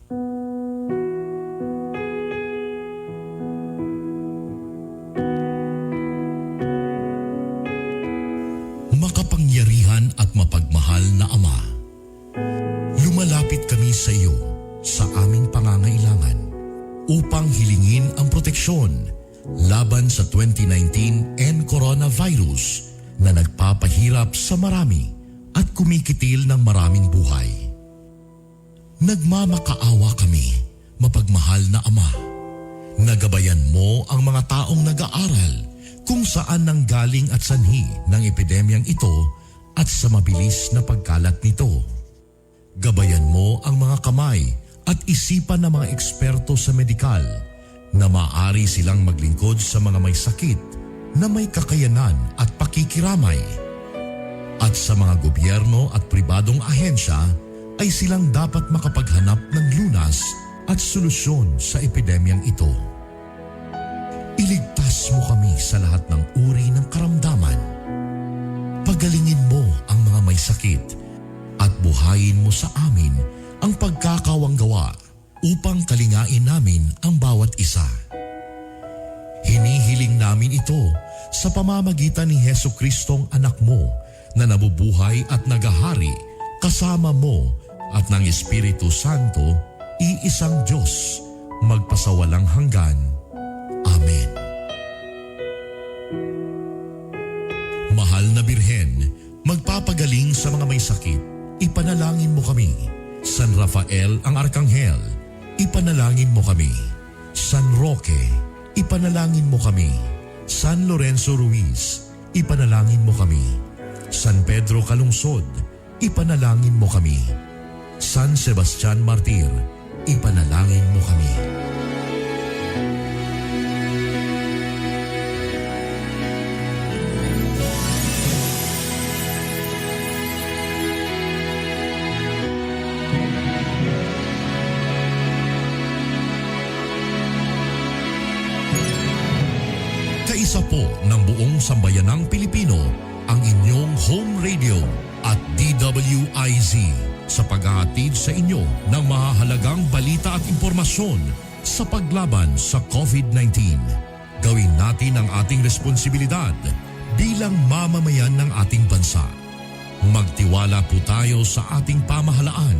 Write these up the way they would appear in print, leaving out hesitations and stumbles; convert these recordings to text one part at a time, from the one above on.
Makapangyarihan at mapagmahal na Ama, lumalapit kami sa iyo sa aming pangangailangan upang hilingin ang proteksyon laban sa 2019 N coronavirus na nagpapahirap sa marami at kumikitil ng maraming buhay. Nagmamakaawa kami, mapagmahal na Ama. Nagabayan mo ang mga taong nag-aaral kung saan nanggaling at sanhi ng epidemyang ito at sa mabilis na pagkalat nito. Gabayan mo ang mga kamay at isipan ng mga eksperto sa medikal na maaari silang maglingkod sa mga may sakit na may kakayanan at pakikiramay. At sa mga gobyerno at pribadong ahensya ay silang dapat makapaghanap ng lunas at solusyon sa epidemyang ito. Iligtas mo kami sa lahat ng uri ng karamdaman. Pagalingin mo ang mga may sakit at buhayin mo sa amin ang pagkakawanggawa upang kalingain namin ang bawat isa. Hinihiling namin ito sa pamamagitan ni Heso Kristong anak mo na nabubuhay at nagahari kasama mo at ng Espiritu Santo, iisang Diyos, magpasawalang hanggan. Amen. Mahal na Birhen, magpapagaling sa mga may sakit, ipanalangin mo kami. San Rafael ang Arkanghel, ipanalangin mo kami. San Roque, ipanalangin mo kami. San Lorenzo Ruiz, ipanalangin mo kami. San Pedro Calungsod, ipanalangin mo kami. San Sebastian Martir, ipanalangin mo kami. Kaisa po ng buong sambayanang Pilipino ang inyong home radio at DWIZ sa paghahatid sa inyo ng mahahalagang balita at impormasyon sa paglaban sa COVID-19. Gawin natin ang ating responsibilidad bilang mamamayan ng ating bansa. Magtiwala po tayo sa ating pamahalaan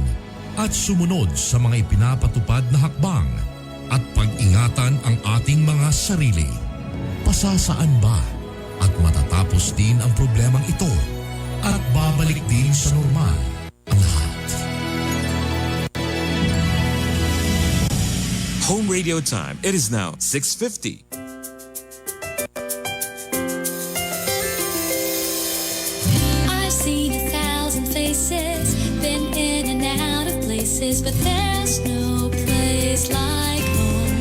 at sumunod sa mga ipinapatupad na hakbang at pag-ingatan ang ating mga sarili. Pasasaan ba at matatapos din ang problemang ito at babalik din sa normal ang lahat. Home radio time. It is now 6:50. I've seen a thousand faces, been in and out of places, but there's no place like home.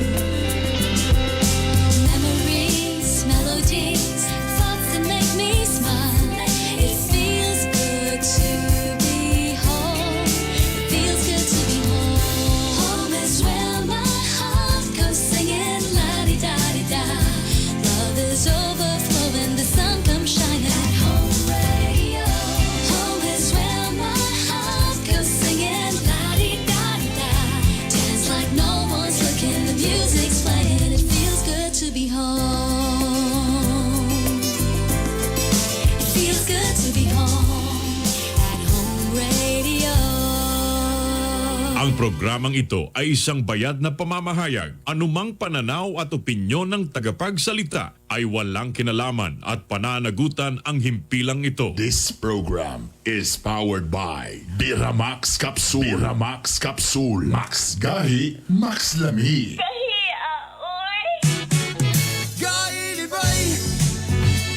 Memories, melodies, thoughts that make me smile. It feels good to be home. It feels good to be home. Home is where my heart goes singing la-di-da-di-da. Love is overflowing, the sun comes shining at Home Radio. Home is where my heart goes singing la-di-da-di-da. Dance like no one's looking, the music's playing. It feels good to be home. It feels good to be home at Home Radio. Ang programang ito ay isang bayad na pamamahayag. Anumang pananaw at opinyon ng tagapagsalita ay walang kinalaman at pananagutan ang himpilang ito. This program is powered by Biramax Capsule. Biramax Capsule. Max Gahi, Max Lami. Gahinibay,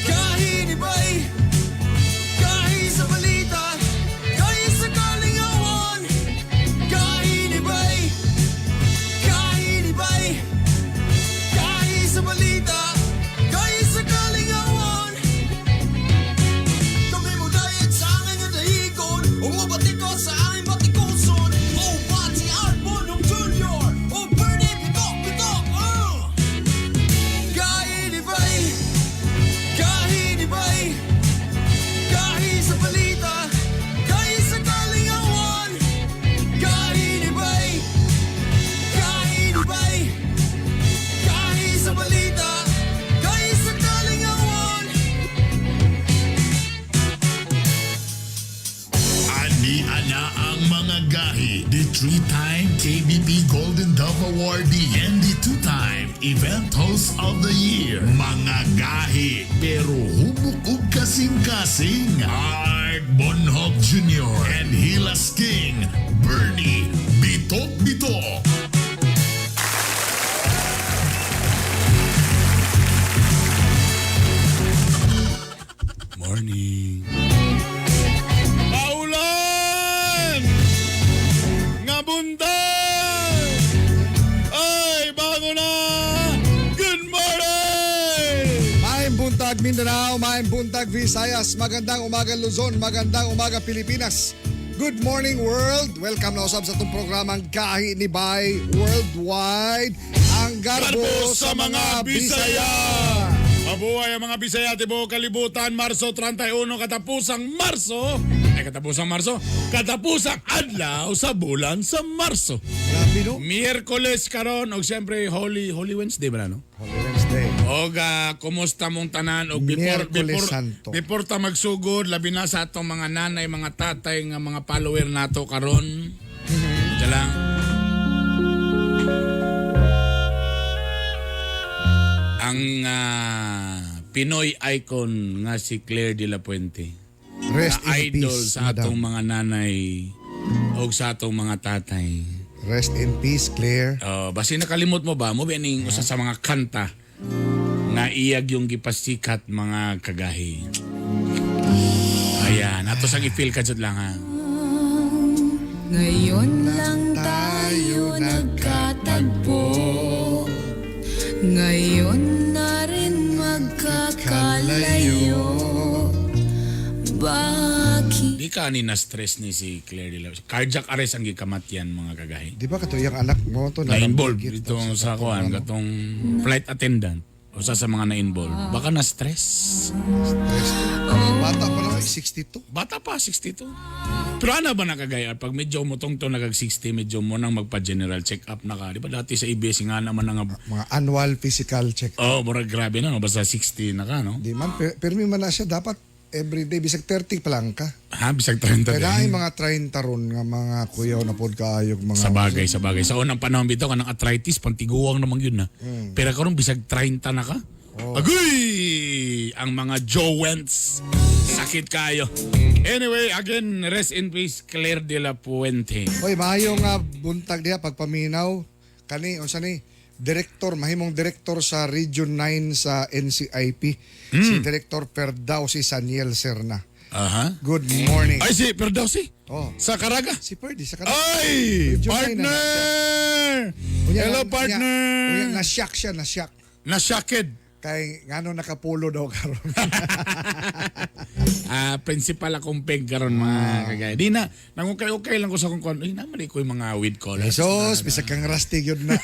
gahinibay, gahi sa balita, gahi sa kalingawan. Gahinibay, gahinibay, gahi sa balita, gahi sa kalingawan. Kami mo dayat sa aming dahigon, umubati ko sa aming batikuson. O Pati Arbonong Junior, o Bernie Bitok Bitok. Gahinibay, gahinibay, gahi sa balita, gahi sa kalingawan. Gahinibay, Mga gahi, the three-time KBP Golden Dove Awardee and the two-time Event Host of the Year. Mga gahi, pero hubok og kasing-kasing. Art Bonhoc Jr. and Hilas King, Bernie Bitok Bitok. Morning. Paulan! Nga buntag! Ay, bago na! Good morning! Maayong buntag Mindanao, maayong buntag Visayas, magandang umaga Luzon, magandang umaga Pilipinas. Good morning, world! Welcome na usab sa itong programang Gahi ni Bay Worldwide, ang garbo sa mga Bisaya. Mabuhay ang mga Bisaya, tibuok kalibutan, Marso 31, katapusang Marso, ay katapusang Marso, katapusang adlaw sa bulan sa Marso. Grabe, no? Miyerkules karon og siyempre Holy Holy Wednesday ba na, no? Holy Wednesday. Og kumusta mong tanan og before Miyerkules before Santo. before ta magsugod, labi na sa atong mga nanay, mga tatay nga mga follower nato karon. Diyan lang. Ang Pinoy icon nga si Claire de la Puente. Rest Na in idol peace, sa atong madam. mga nanay og sa atong mga tatay. Rest in peace, Claire. Oh, basi nakalimot mo ba mo ning usa sa mga kanta nga iyag yung gipasikat, mga kagahi. Ayan, ato sang i-feel ka jud lang ha. Ngayon lang tayo nagkatagpo. Ngayon na rin magkakalayo. Bakit? Di ka ni na-stress ni si Claire de la Cardiac arrest ang gikamatyan, mga kagahi. Di ba kato yung anak mo to Na-involve nalambigit ito sa kuan ano? katong flight attendant. Usa sa mga na-involve. Baka na-stress. Stress. Bata pa lang, 62. Bata pa, 62. Pero ano ba nakagaya? Pag medyo mutong to nagag 60, medyo mo nang magpa-general check-up na ka. Di ba dati sa ABS nga naman ang Mga annual physical check. Oh, murag grabe na, no? Basta 60 na ka, no? Di man, pirmi man na siya. Dapat everyday, bisag 30 pa lang ka. Ha, bisag 30 Kaya din. na ay mga 30 ron nga mga kuyaw na pod kaayog mga Sa bagay, sa bagay. Sa unang panahon bitaw kanang arthritis, pantiguang namang yun na. Pero karon bisag 30 na ka. Oh. Agoy! Ang mga joints. Sakit kayo. Anyway, again, rest in peace, Claire de la Puente. Hoy, maayo nga buntag diha pagpaminaw kani unsa ni director, mahimong director sa Region 9 sa NCIP, si Director Ferdowsi Saniel Serna. Aha. Good morning. Ay, si Ferdowsi. Oh. Sa Caraga. Si Ferdy sa kanila. Ay! Region 9 na. Partner! Unya, Hello, unya, partner! Unya, na-shock siya, na-shock. Na-shocked. Kay ngano nakapulo daw karon. Ah, principal akong peg karon, mga kagaya. Di na nangukay-ukay lang ko sa akong kuan. Ay, naman ko yung mga weed collars. Jesus, bisag kang rusty gyud na.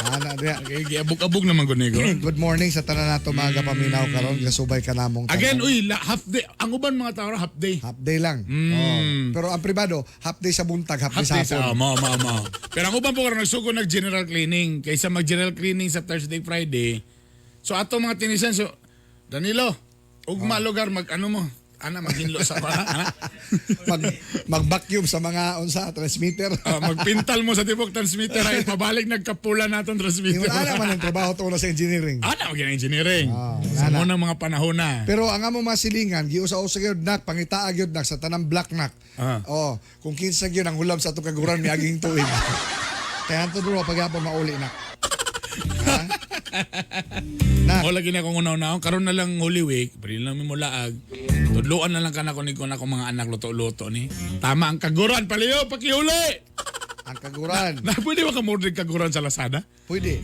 Ana diha. Okay, giabog-abog naman ko nigo. Good morning sa tanan nato mga paminaw karon, gasubay ka namong tanan. Again, uy, half day. Ang uban mga tao half day. Half day lang. Oh. Pero ang pribado, half day sa buntag, half day Half sa day sa hapon. mo, mo, mo. Pero ang uban po karon nagsugo nag general cleaning kaysa mag general cleaning sa Thursday, Friday. So ato mga tinisan, so Danilo, ugma lugar mag ano mo, ana maghinlo sa ana. Mag-vacuum sa mga unsa transmitter. Ah, magpintal mo sa tibok transmitter ay pabalik nagkapula naton transmitter. Wala naman ang trabaho to sa engineering. Ana mag engineering. Ah, wala Sa na. munang mga panahon na. Pero ang amo masilingan, giusa-usa gyud nak, pangitaa gyud nak sa tanang black nak. Ah. Oh, kung kinsa gyud ang hulam sa atong kaguran miaging tuig. Kaya anto duro pagyapon mauli nak. Ha? Nak, O lagi na akong unaw-unaw. Karon na lang Holy Week, pwede lang mi mulaag. Tudloan na lang ka na kung na akong mga anak luto-luto ni. Tama ang kaguran, paliyo, pakiuli! Ang kaguran. Na, pwede ba ka order kaguran sa Lazada? Pwede.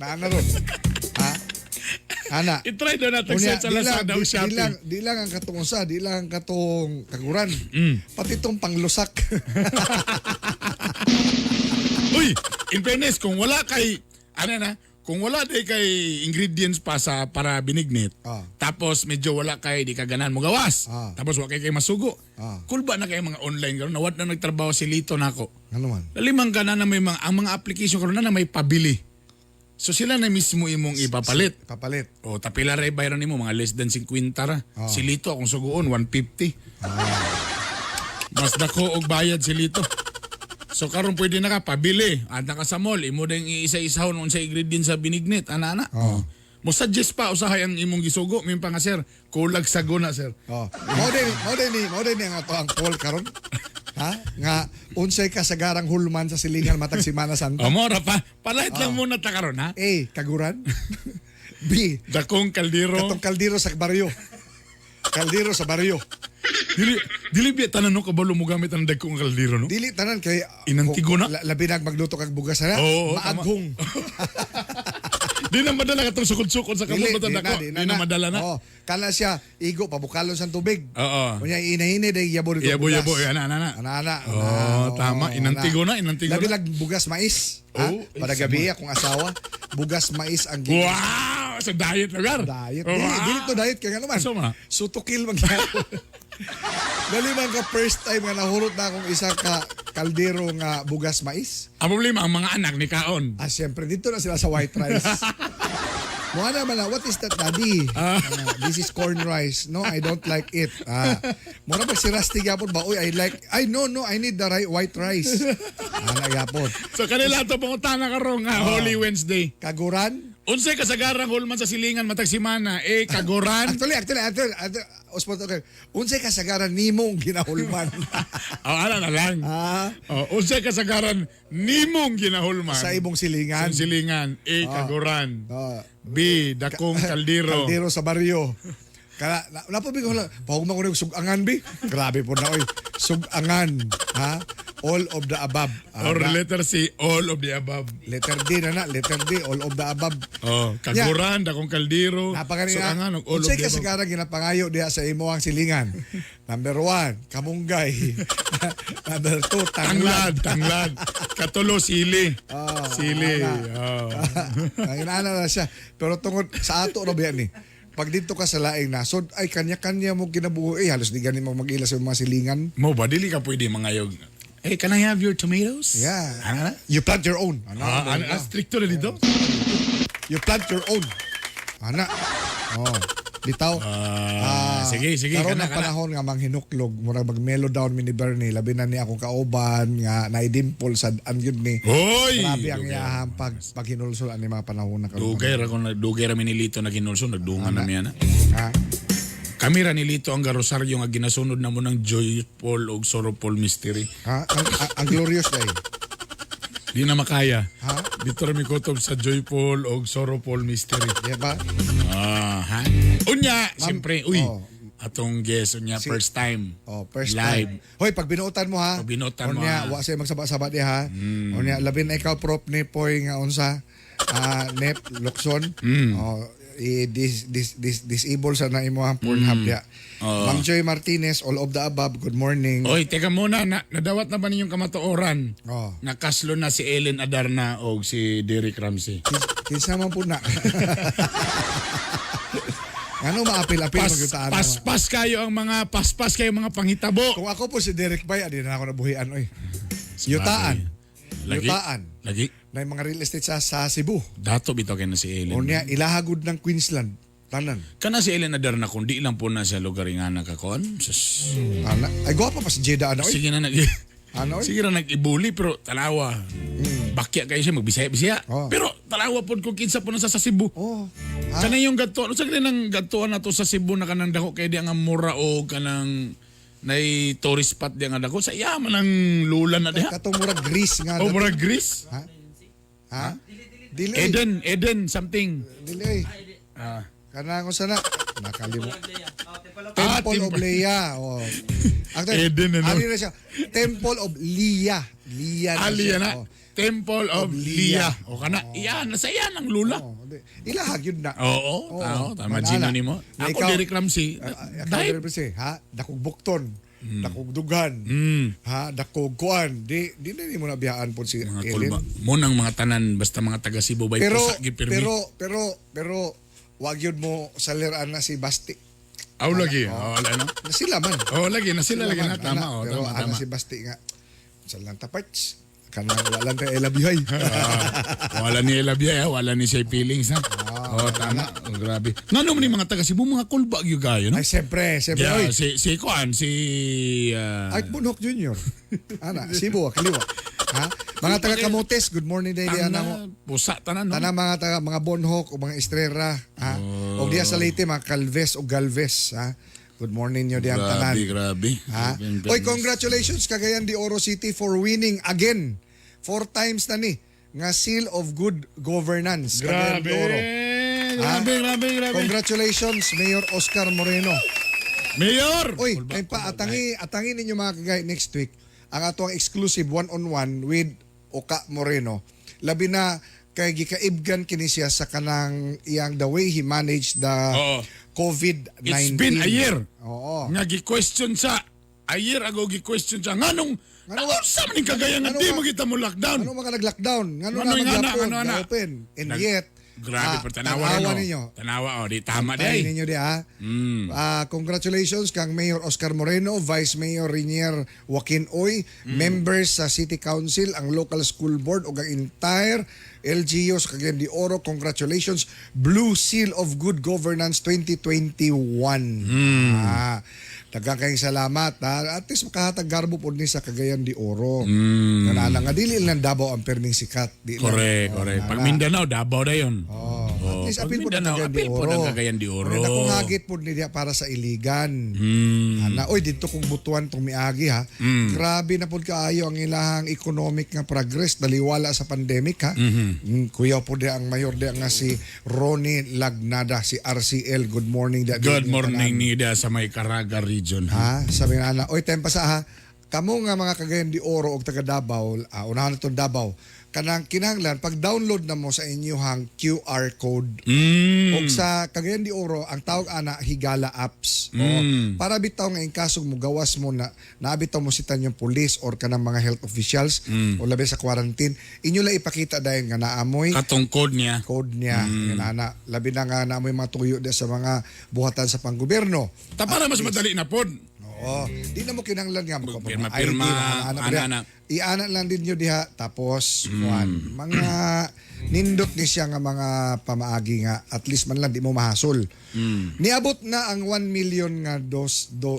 Naana ron. Ha? Ana. I-try daw natin Unya, sa di lang, Lazada o di Shopee. lang, di lang ang katong usa, di lang ang katong kaguran. Pati itong panglusak. Uy, in fairness, kung wala kay, ano na, kung wala day kay ingredients pa sa para binignit, tapos medyo wala kay di ka ganahan mo gawas, tapos wa kay kay masugo. Kulba na kay mga online karon, nawat na nagtrabaho si Lito nako. Ano man? Lalimang ka na na may mga, ang mga application karon na na may pabili. So sila na mismo imong ipapalit. Papalit. O tapila ra bayaran nimo mga less than 50 ra. Si Lito akong suguon 150. Mas dako og bayad si Lito. So karon pwede na ka pabili. Anta ka sa mall, imo ding iisa-isahon unsa ingredient sa binignit, ana-ana. Oh. Mo suggest pa usahay ang imong gisugo, min pa nga sir, kulag sago na sir. Oh. Mao din ni ang ato ang poll karon. Ha? Nga unsay kasagarang hulman sa silingan matag Semana Santa? O mora pa, palait lang muna ta karon ha. A. Kaguran. B. Dakong kaldero. Katong kaldero sa baryo. Kaldero sa baryo. Dili dili biya tanan no kabalo mo gamit ang dagkong kaldero no. Dili tanan kay Inantigo na. Labi na magluto kag bugas na. Oo, tama. Maaghong. Di na madala katong sukod-sukod sa kamot Dili, bata di dako. na, di Di na madala na. Oo. Kana siya igo pabukalon sa tubig. Oo. Unya inahini day yabo dito Yabo-yabo, bugas. ana, ana, ana. Ana ana. Oo, tama. Inantigo na, inantigo Labi na. lag bugas mais. Ha? Oo, Para gabi akong asawa, bugas mais ang gi- Wow! Sa diet lugar. Diet. Wow! Dili, dili to diet kay ngano man. So, ma? Sutukil man gyapon. Dali man ka first time nga nahurot na akong isa ka kaldero nga bugas mais. Ang problema, ang mga anak ni Kaon. Ah, siyempre, dito na sila sa white rice. Mukha naman na, what is that, daddy? Ah, this is corn rice. No, I don't like it. Ah, mura pag si Rusty gapon ba, uy, I like, ay, no, no, I need the white rice. Ah, na gapon. So kanila ito pangutana karon nga Holy Wednesday. Kaguran? Unsay kasagarang hulman sa silingan matag simana? Eh kaguran. Actually, Osmond, okay. Unsay kasagaran nimong ginahulman. Oh, ana na lang. Ah. Oh, unsay kasagaran nimong ginahulman Sa imong silingan. Sa silingan. A kaguran. Ah. B dakong kaldero. Kaldero sa baryo. Kana na, napabi ko lang, pahugma ko rin sugangan bi. Grabe po na oy. Sugangan, ha? All of the above. Ah, Or na- letter C, all of the above. Letter D na na, letter D, all of the above. Oh, kaguran, dakong kaldero, Napakanina. sugangan, og all of Unsay the above. kasagaran ginapangayo diha sa imo ang silingan? Number 1, kamunggay. Number 2, Tanglad, tanglad. tanglad. Katulo, sili. Sili. Oh. Ang inaana na siya. Pero tungod sa ato ra ba yan eh. Pag dito ka sa laing nasod, ay kanya-kanya mo kinabuhi. Eh, halos di gani mo mag-ila sa mga silingan. Mo ba, dili ka pwede mangayog. Hey, can I have your tomatoes? Yeah. Ano na? You plant your own. Ano, Ah, ano, ah, stricto na dito? You plant your own. Ana. Oh. Bitaw. Ah, sige, sige, Karon kana, ang kana. panahon nga manghinuklog, murag mag mellow down mi ni Bernie, labi na ni akong kauban nga naidimple sa an gyud ni. Hoy! Grabe ang Dugay. iyahang pag paghinulsol ani mga panahon na karon. Dugay ra kon dugay ra mi ni Lito na ginulsol, nagdungan na mi ana. Ha? Kami ra ni Lito ang garosaryo nga ginasunod na mo ng Joy Paul og Sorrow Paul Mystery. Ha? Ang glorious day. Di na makaya. Ha? Dito ra mi kutob sa Joy Paul og Sorrow Paul Mystery. Di ba? Ah, ha? Unya, siyempre, uy. oh. Atong guest unya first time. Oh, first Live. time. Hoy, pag binuotan mo ha. Pag binuotan mo, Unya, ha. Hmm. wa siya magsaba-saba di ha. Unya, labi na ikaw prop ni Poy nga unsa. Ah, Nep Locson. Oh, i dis, dis, dis, disable sa na imo ang Pornhub ya. Oh. Ma'am Joy Martinez, all of the above. Good morning. Oy, teka muna, na, nadawat na ba ninyong kamatuoran? Oh. Nakaslo na si Ellen Adarna o si Derek Ramsey. Kinsa man po na. Ano maapil-apil Pas, magyutaan paspas kayo ang mga paspas kayo mga panghitabo. Kung ako po si Derek Bay, adi na ako nabuhian oy. Yutaan. Lagi. Yutaan. Lagi. Na yung mga real estate sa Cebu. Dato bitaw kay na si Ellen. Unya ilahagod ng Queensland. Tanan. Kana si Ellen Adarna kung di lang po na sa lugar nga nakakon. Sus. Ana. Ay gwapa pa si Jada ana oy. Sige na nag Ano, oy? Sige na nag-ibuli pero tanawa. Bakya kayo siya magbisaya-bisaya. Oh. Pero tanawa pod kung kinsa po na sa Cebu. Oh. Ha? Kanang yung gadto, ano sa kanang gadtuan na to sa Cebu na kanang dako kay di ang mura o kanang nay tourist spot di ang dako sa iya man ang lula na diha. Katong murag Greece nga. O mura Greece. Ha? Ha? Dili. oy. Eden, Eden something. Dili oy. Ah. Kanang ko sana. Nakalimot. Ah, Temple of Temple. Leia. Oh. Actually, Eden, ano? ano na siya? Temple of Leah. Leah na Ali siya. na. Oh. Temple of Of Leah. Leah. O kana, iya nasa iya ng lula. Oh, di. Ilahag yun na. Oo, tao, tama Manala. Gino nimo. Na Ako ikaw- Derek Ramsey. Ah, ako Dahil Derek Ramsey, ha? Dakog bukton. Dakog dugan. Ha? Dakog kuan. Di na nimo nabiyaan po si mga Ellen. kulba. Mo nang mga tanan basta mga taga Cebu bay Pero pusa gid pirmi. pero pero pero wag yun mo saliran na si Basti. Aw lagi. Oh, wala no. Na sila man. Oh, lagi na sila lagi man, na tama ana. oh, Pero tama ana tama. si Basti nga. Sa lang ta parts. Kanang wala kay I love you ay. Ah, wala ni Elabia, eh. Wala ni siya feelings ha. Oh, tama. Oh, grabe. Ngano man ni mga taga Cebu, mga kulba gyud kayo, no? Ay, siyempre, siyempre. Yeah, Oy, si si Kuan, si Art Bunok Jr. Ana, Cebu, ah, kaliwa. Ha? Mga taga Camotes, good morning day ana mo. Tangna, pusa tanan, no? Tanan mga taga mga Bonhoc o mga Estrera, ha? Oh. Og diya sa Leyte mga Calves o Galvez, ha? Good morning nyo diyan tanan. Grabe, grabe. Ha? Grabe. Oy, congratulations Cagayan de Oro City for winning again. Four times na ni nga seal of good governance. Cagayan Grabe. de Oro. Grabe, grabe, grabe. Congratulations Mayor Oscar Moreno. Mayor! Oy, Kulba, ay pa kulba. atangi ninyo mga kagay next week ang ato ang exclusive one-on-one with Oka Moreno. Labi na kay gikaibgan kini siya sa kanang iyang the way he managed the Oo. COVID-19. It's been a year. Oo. Nga gi-question sa a year ago gi-question siya nganong Ngano naunsa man ning Cagayan nga ngano di wa- mo kita mo lockdown. Ano mga nag-lockdown? Ngano Ngano na yung ana, magyapon, ngano ana? open. And yet, Grabe pero tanawa tanawa rin, oh. ninyo. Tanawa oh, di tama di. Tayo ay. ninyo di ha. Ah, congratulations kang Mayor Oscar Moreno, Vice Mayor Rinier Joaquin Oy, members sa City Council, ang local school board ug ang entire LGU sa Cagayan de Oro. Congratulations, Blue Seal of Good Governance 2021. Ah, daghang kayong salamat. Ha? At least makahatag garbo po ni sa Cagayan de Oro. Mm. Nga nga dili lang Davao ang perming sikat. Di lang. Correct, Oh, correct. Pag nana. Mindanao, Davao na yun. Oh, at least pag apil po ng Mindanao, Cagayan de apil po Oro. ng Cagayan de Oro. Ngunit akong hagit po niya para sa Iligan. Ana, oy dito kong butuan tong miagi ha. Grabe na pud kaayo ang ilahang economic nga progress daliwala sa pandemic ha. Kuya po di ang mayor di nga si Ronnie Lagnada, si RCL. Good morning di. Good morning nida sa may Caraga region. Ha? Ha, sabi nga ana, oy tempa sa ha. Kamo nga mga Cagayan de Oro og taga Davao, unahan na tong Davao. Kanang kinahanglan pag download na mo sa inyong QR code. Og sa Cagayan de Oro, ang tawag ana Higala apps. Oo. Para bitaw nga in kaso mo gawas mo na naabitaw mo sitan yung police or kanang mga health officials o labi sa quarantine, inyo lang ipakita dayon nga naamoy Katong code niya. code niya. Yun, ana. Labi na nga naamoy mga tuyo di sa mga buhatan sa panggobyerno. Ta para mas madali na pod. Oo. Di na mo kinanglan nga mo Pirma-pirma, ana ana-ana. Iana lang din nyo diha tapos kuan mga nindot ni siya nga mga pamaagi nga at least man lang di mo mahasol. Niabot na ang 1 million nga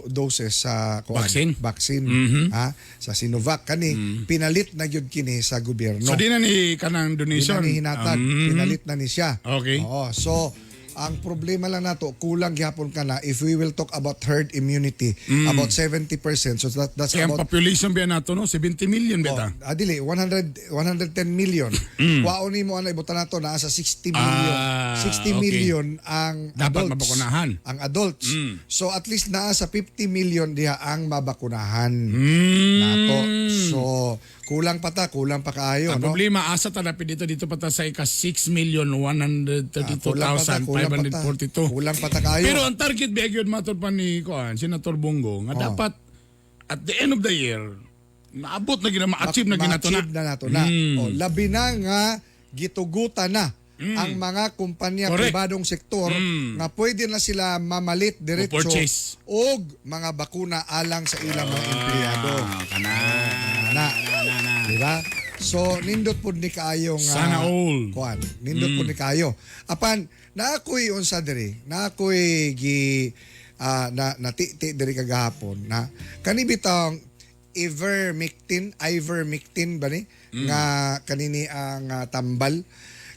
doses sa kuan, Vaccine? vaccine ha sa Sinovac kani pinalit na gyud kini sa gobyerno. So di na ni kanang Di donation. na ni hinatag, pinalit na ni siya. Okay. Oo. So, ang problema lang nato, kulang gyapon ka na if we will talk about herd immunity, about 70%. So that's Kaya ang about population biya nato no 70 million beta. Oh, dili 100 110 million. Kwaon nimo ana ibutan nato naa sa 60 million. Ah, 60 million ang Dapat adults. mabakunahan. Ang adults. So at least naa sa 50 million diha ang mabakunahan. Nato. So kulang pa ta, kulang pa kaayo, Ang no? problema asa ta dapit dito dito pa ta sa ika Kulang pa ta, kulang pa ta. 6,132,542. Kulang pa ta kaayo. Pero ang target biya gyud matod pa ni kuan Senator Bongo nga dapat at the end of the year naabot na gina ma-achieve na gina to na. Ma-achieve na nato na. O, labi na nga gitugutan na ang mga kumpanya pribadong sektor nga pwede na sila mamalit diretso Mo-purchase. og mga bakuna alang sa ilang mga empleyado. Ah, kana. Na. Diba? So nindot pud ni kaayo nga Sana all. kuan. Nindot pud ni kaayo. Apan naakoy unsa diri, naakoy gi na natiti diri kagahapon na kani bitong ivermectin, ivermectin ba ni nga kanini ang tambal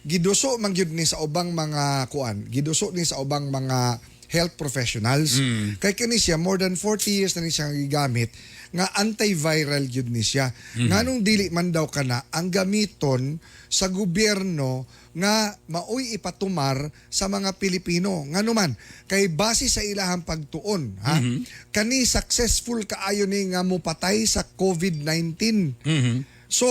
giduso man gyud ni sa ubang mga kuan, giduso ni sa ubang mga health professionals. Kay kani siya more than 40 years na ni siya gigamit nga antiviral gyud ni siya. Nganong dili man daw kana ang gamiton sa gobyerno nga maoy ipatumar sa mga Pilipino. Ngano man kay base sa ilahang pagtuon ha kani successful kaayo ni nga mopatay sa COVID-19. So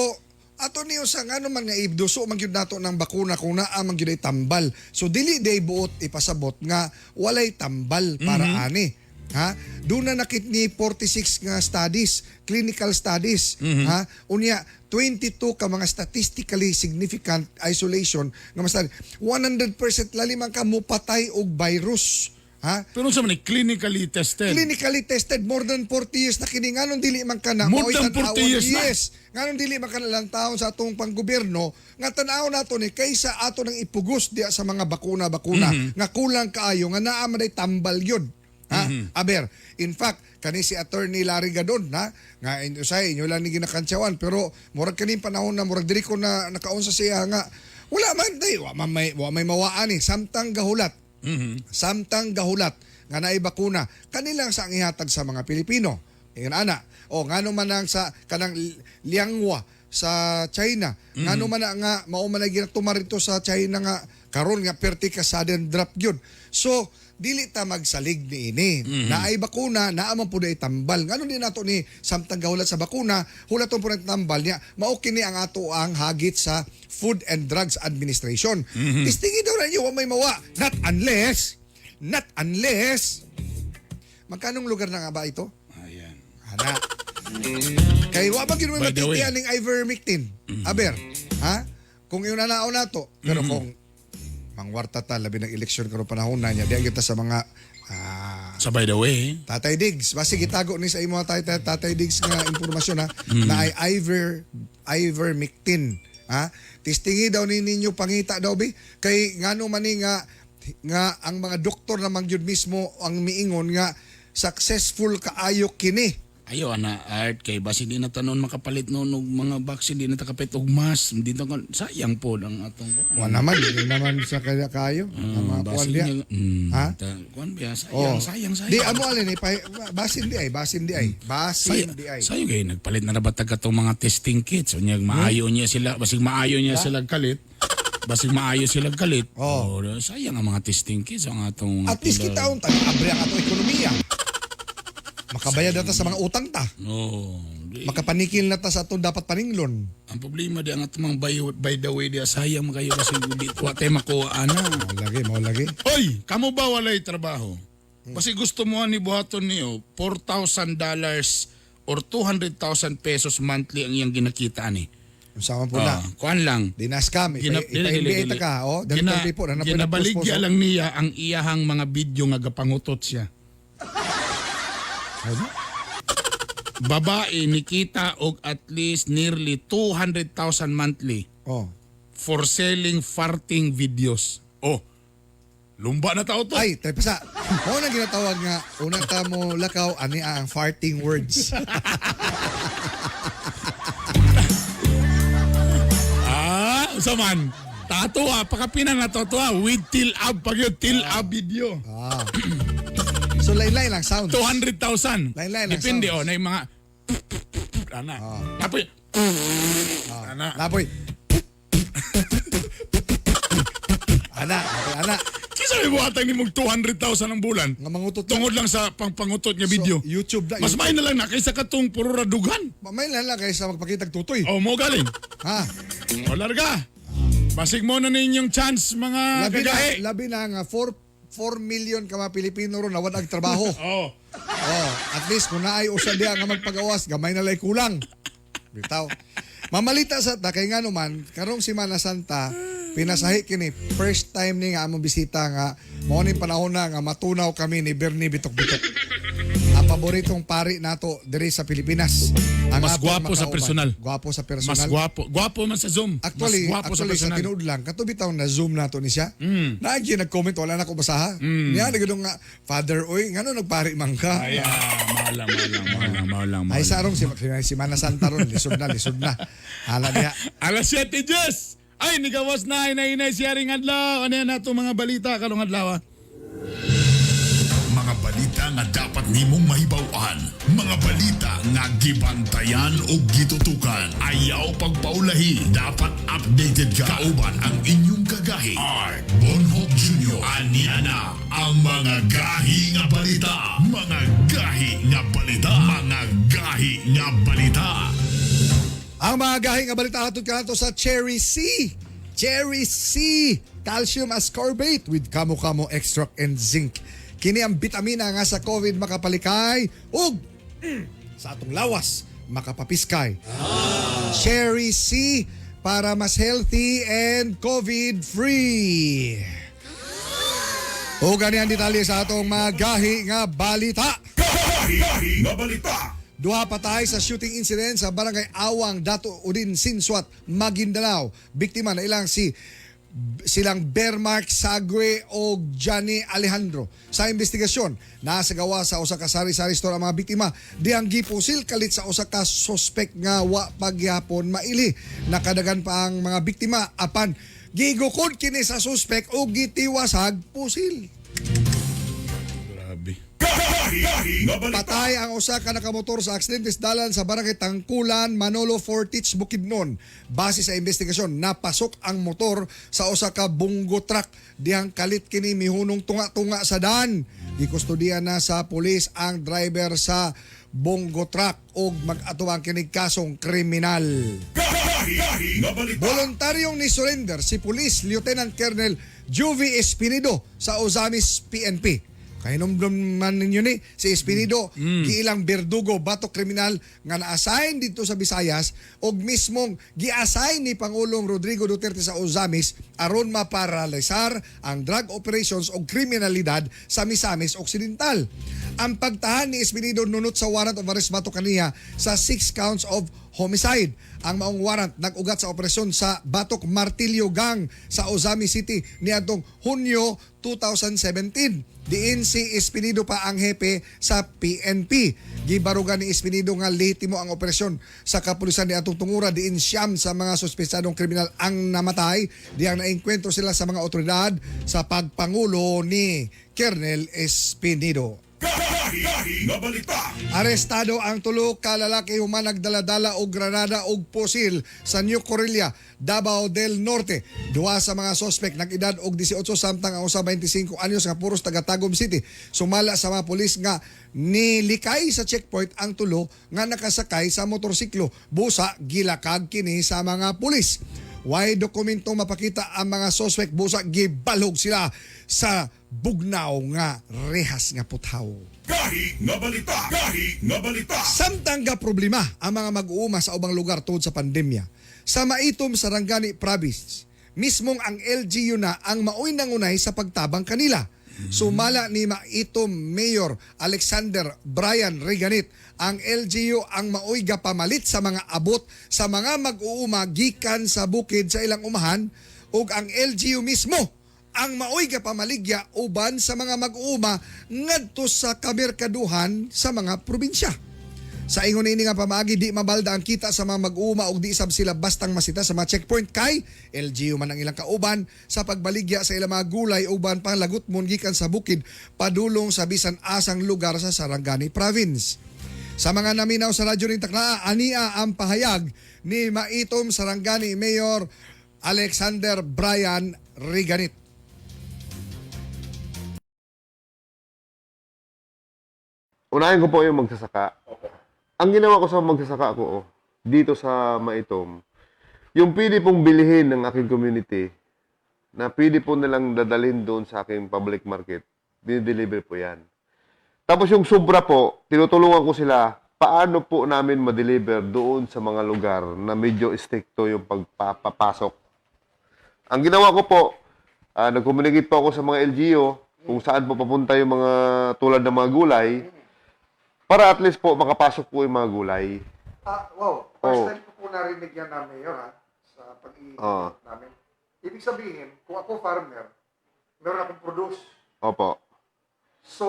ato niyo sa ngano man nga ibduso man gyud nato ng bakuna kung naa man gyud ay tambal. So dili day buot ipasabot nga walay tambal para ani. Ha? Doon na nakit ni 46 nga studies, clinical studies, ha? Unya 22 ka mga statistically significant isolation nga mga study. 100% lali man ka mupatay og virus. Ha? Pero sa man clinically tested. Clinically tested more than 40 years na kini, nganong dili man kana More mao'y than 40 tan-awon? years na? Yes, nganong dili man kana lang taon sa atong panggobyerno nga tan-aw nato ni kaysa ato nang ipugos diya sa mga bakuna-bakuna nga kulang kaayo nga naa man day tambal yun. Ha? Aber, in fact, kani si Attorney Larry Gadon ha, nga usay inyo lang ni ginakantsawan, pero murag kani panahon na murag diri ko na nakaunsa siya nga wala man day, wa man may, wa may mawaan ni samtang gahulat. Samtang gahulat nga naay bakuna kanilang sa ang ihatag sa mga Pilipino. Ingon ana. O ngano man ang sa kanang Lianghua sa China. Ngano man na nga mao man ay ginatumar rito sa China nga karon nga perti ka sudden drop gyud. So dili ta magsalig niini. Naay bakuna, naa man pud ay tambal. Ngano di nato ni samtang gahulat sa bakuna, hulaton pud ang tambal niya. Mao kini ang ato ang hagit sa Food and Drugs Administration. Tistingi daw na ninyo, wa may mawa. Not unless, magkanong lugar na nga ba ito? Ayan. Ana. Kay wa ba gyud may By the way. matitian ning ivermectin? Aber, ha? Kung yun na nato, pero kung mangwarta ta labi ng eleksyon karon panahon na niya, diyan kita sa mga So by the way, Tatay Diggs, basi gitago ni sa imo tatay, Tatay Diggs nga impormasyon ha, na ay ivermectin, ha? Tistingi daw ni ninyo, pangita daw bi kay ngano man ni nga nga ang mga doktor na man gyud mismo ang miingon nga successful kaayo kini. Ayo ana art kay basi di na tanon makapalit noon og mga vaccine, di na ta kapalit og mask, di na sayang po ang atong Wa naman, di naman sa kaya kayo ang mga kuan basin diya. niya, Ha? kuan biya, sayang, Oh. sayang, sayang. Di amo alin eh, basin di ay, basin di ay, basin di ay. Sayo kay nagpalit na ra ba tag katong mga testing kits. Unya maayo niya sila, basig maayo niya sila kalit. Basig maayo sila kalit. Oh. Oh, sayang ang mga testing kits ang atong At least kita unta abre ang atong ekonomiya. Makabayad na ta sa mga utang ta. No. Di, Makapanikil na ta sa atong dapat paninglon. Ang problema di ang atong mga by the way di sayang man kayo kasi di wa tay makuha ana. Mao lagi, mao lagi. Hoy, kamo ba walay trabaho? Kasi gusto mo ni buhaton niyo $4,000 or 200,000 pesos monthly ang iyang ginakita ani. Unsa man po na. Ah, kuan lang. Di na scam. Ipa-NBA ta ka. Oh, dali Gina, po. Na ginabaligya lang niya ang iyahang mga video nga gapangutot siya. Ano? Babae nikita og at least nearly 200,000 monthly Oh. for selling farting videos. Oh. Lumba na tao to. Ay, tayo pasa. Mao na ginatawag nga una ta mo lakaw ani ang farting words. Ah, unsa man? Tato ah, pakapina na to ah, with till up pag yun, till up video. Ah. So lain-lain lang sound. 200,000. Lain-lain lang Depende sounds. oh, na yung mga ana. Tapos ana. Napoy. Ana, napoy, ana. Kinsa may buhatag nimong 200,000 ang bulan? Nga mangutot na. Tungod lang sa pangpangutot nga video. So, YouTube na. Mas may na lang na kaysa katong puro ra dughan. May lang lang kaysa magpakitag tutoy. Oh, mo galing. Ha? O larga. Basig mo na ninyong chance mga Labi na, kagahi. labi na nga 4 million ka mga Pilipino ron na wala ang trabaho. Oh. Oh, at least kung naay usa diha nga magpagawas, gamay na lay kulang. Bitaw. Mamalita sa ta kay ngano man karong Semana Santa pinasahi kini first time ni nga among bisita nga mao ning panahon na nga matunaw kami ni Bernie Bitok-Bitok. Ang paboritong pari nato diri sa Pilipinas. Ang Mas atong gwapo sa makauban. personal. Gwapo sa personal. Mas gwapo. Gwapo man sa Zoom. Actually, Mas gwapo actually sa sa personal. tinuod lang, kato bitaw na Zoom nato ni siya. Mm. Naagi nag-comment, wala na ko basaha. Niya nagudong nga, "Father, oy, ngano nagpari man ka?" Ay, ah, malang, malang, malang, malang, Ay malang. sa arong si Semana Santa ron, lisod na, lisod na. Hala niya. Alas 7, Diyos! Ay, nigawas na, inay-inay siya ring adlaw. Ano yan nato mga balita karong adlaw? Ah? Mga balita nga dapat nimong mahibaw-an. Mga balita nga gibantayan o gitutukan. Ayaw pagpaulahi. Dapat updated ka. Kauban ang inyong kagahi. Art Bonhoc Jr. Ania na ang mga gahi nga balita. Mga gahi nga balita. Mga gahi nga balita. Ang mga gahi nga balita hatod kanato sa Cherry C. Cherry C. Calcium ascorbate with kamo-kamo extract and zinc. Kini ang bitamina nga sa COVID makapalikay ug sa atong lawas makapapiskay. Cherry C para mas healthy and COVID-free. O gani ang detalye sa atong mga gahi nga balita. Gahi nga balita. Duha patay sa shooting incident sa Barangay Awang, Dato Udin, Sinsuat, Maguindanao. Biktima na ilang si silang Bermark Sagwe o Johnny Alejandro. Sa investigasyon, nasa gawa sa usa ka sari-sari store ang mga biktima diyang gipusil kalit sa usa ka suspect nga wa pagyapon maili. Nakadagan pa ang mga biktima apan gigukod kini sa suspect o gitiwasag pusil. Grabe. Gahi nga balita. Patay ang usa ka nakamotor sa aksidente sa dalan sa Barangay Tangkulan, Manolo Fortich, Bukidnon. Base sa investigasyon, napasok ang motor sa usa ka bunggo truck dihang kalit kini mihunong tunga-tunga sa daan. Gikustudiya na sa pulis ang driver sa bunggo truck ug mag-atubang kini kasong kriminal. Gahi nga balita. Voluntaryong ni surrender si Police Lieutenant Colonel Juvie Espinido sa Ozamis PNP. Kahinomdom man ninyo ni si Espinido, giilang berdugo bato kriminal nga na-assign dito sa Visayas og mismong gi-assign ni Pangulong Rodrigo Duterte sa Ozamis aron maparalisar ang drug operations og kriminalidad sa Misamis Occidental. Ang pagtahan ni Espinido nunot sa warrant of arrest bato kaniya sa 6 counts of homicide. Ang maong warrant nag-ugat sa operasyon sa Batok Martilyo Gang sa Ozami City niadtong Hunyo 2017. Diin si Espinido pa ang hepe sa PNP. Gibarugan ni Espinido nga lehitimo ang operasyon sa kapulisan ni atong tungura diin siyam sa mga suspetsadong kriminal ang namatay diyang naengkwentro sila sa mga otoridad sa pagpangulo ni Colonel Espinido. Gahi nga balita. Arestado ang tulo ka lalaki human nagdaladala og granada og pusil sa New Corella, Davao del Norte. Duha sa mga sospek nag-edad og 18 samtang ang usa 25 anyos nga puros taga Tagum City. Sumala sa mga pulis nga nilikay sa checkpoint ang tulo nga nakasakay sa motorsiklo. Busa gilakag kini sa mga pulis. Way dokumento mapakita ang mga sospek, busa gibalhog sila sa bugnaw nga rehas nga puthaw. Gahi nga balita. Gahi nga balita. Samtang ga problema ang mga mag-uuma sa ubang lugar tungod sa pandemya. Sa Maitom, Sarangani Province, mismong ang LGU na ang maoy nangunay sa pagtabang kanila. Sumala ni Maitom Mayor Alexander Brian Reganit, ang LGU ang maoy gapamalit sa mga abot sa mga mag-uuma gikan sa bukid sa ilang umahan ug ang LGU mismo ang maoy gapamaligya uban sa mga mag-uuma ngadto sa kamerkaduhan sa mga probinsya. Sa ingon ini nga pamaagi di mabalda ang kita sa mga mag-uuma ug di sab sila bastang masita sa mga checkpoint kay LGU man ang ilang kauban sa pagbaligya sa ilang mga gulay uban panglagot mon gikan sa bukid padulong sa bisan asang lugar sa Sarangani Province. Sa mga naminaw sa radyo ning Taknaa, ania ang pahayag ni Maitom Sarangani Mayor Alexander Brian Riganit. Unahin ko po yung magsasaka. Ang ginawa ko sa magsasaka ko, oh, dito sa Maitom, yung pwede pong bilhin ng aking community, na pwede po nilang dadalhin doon sa aking public market, dinideliver po yan. Tapos yung sobra po, tinutulungan ko sila paano po namin ma-deliver doon sa mga lugar na medyo stricto yung pagpapasok. Ang ginawa ko po, nag-communicate po ako sa mga LGU kung saan po papunta yung mga tulad ng mga gulay para at least po makapasok po yung mga gulay. Ah, wow. First Oh. time ko po narinig yan na Mayor ha, sa pag-iisip namin. Ibig sabihin, kung ako farmer, meron akong produce. Opo. So,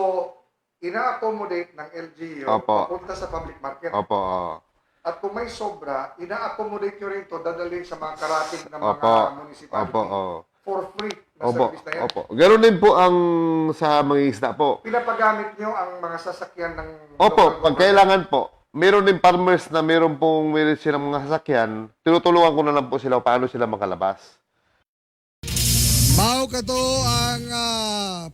ina-accommodate ng LGU Opo. papunta sa public market. Opo. Oo. At kung may sobra, ina-accommodate nyo rin to, dadalhin sa mga karating ng Opo. mga municipality. Opo. Oo. For free na Opo. service na yan. Opo. Ganun din po ang sa mga isda po. Pinapagamit nyo ang mga sasakyan ng Opo, local pag government. kailangan po. Meron din farmers na meron silang mga sasakyan, tinutulungan ko na lang po sila paano sila makalabas. Mao kato ang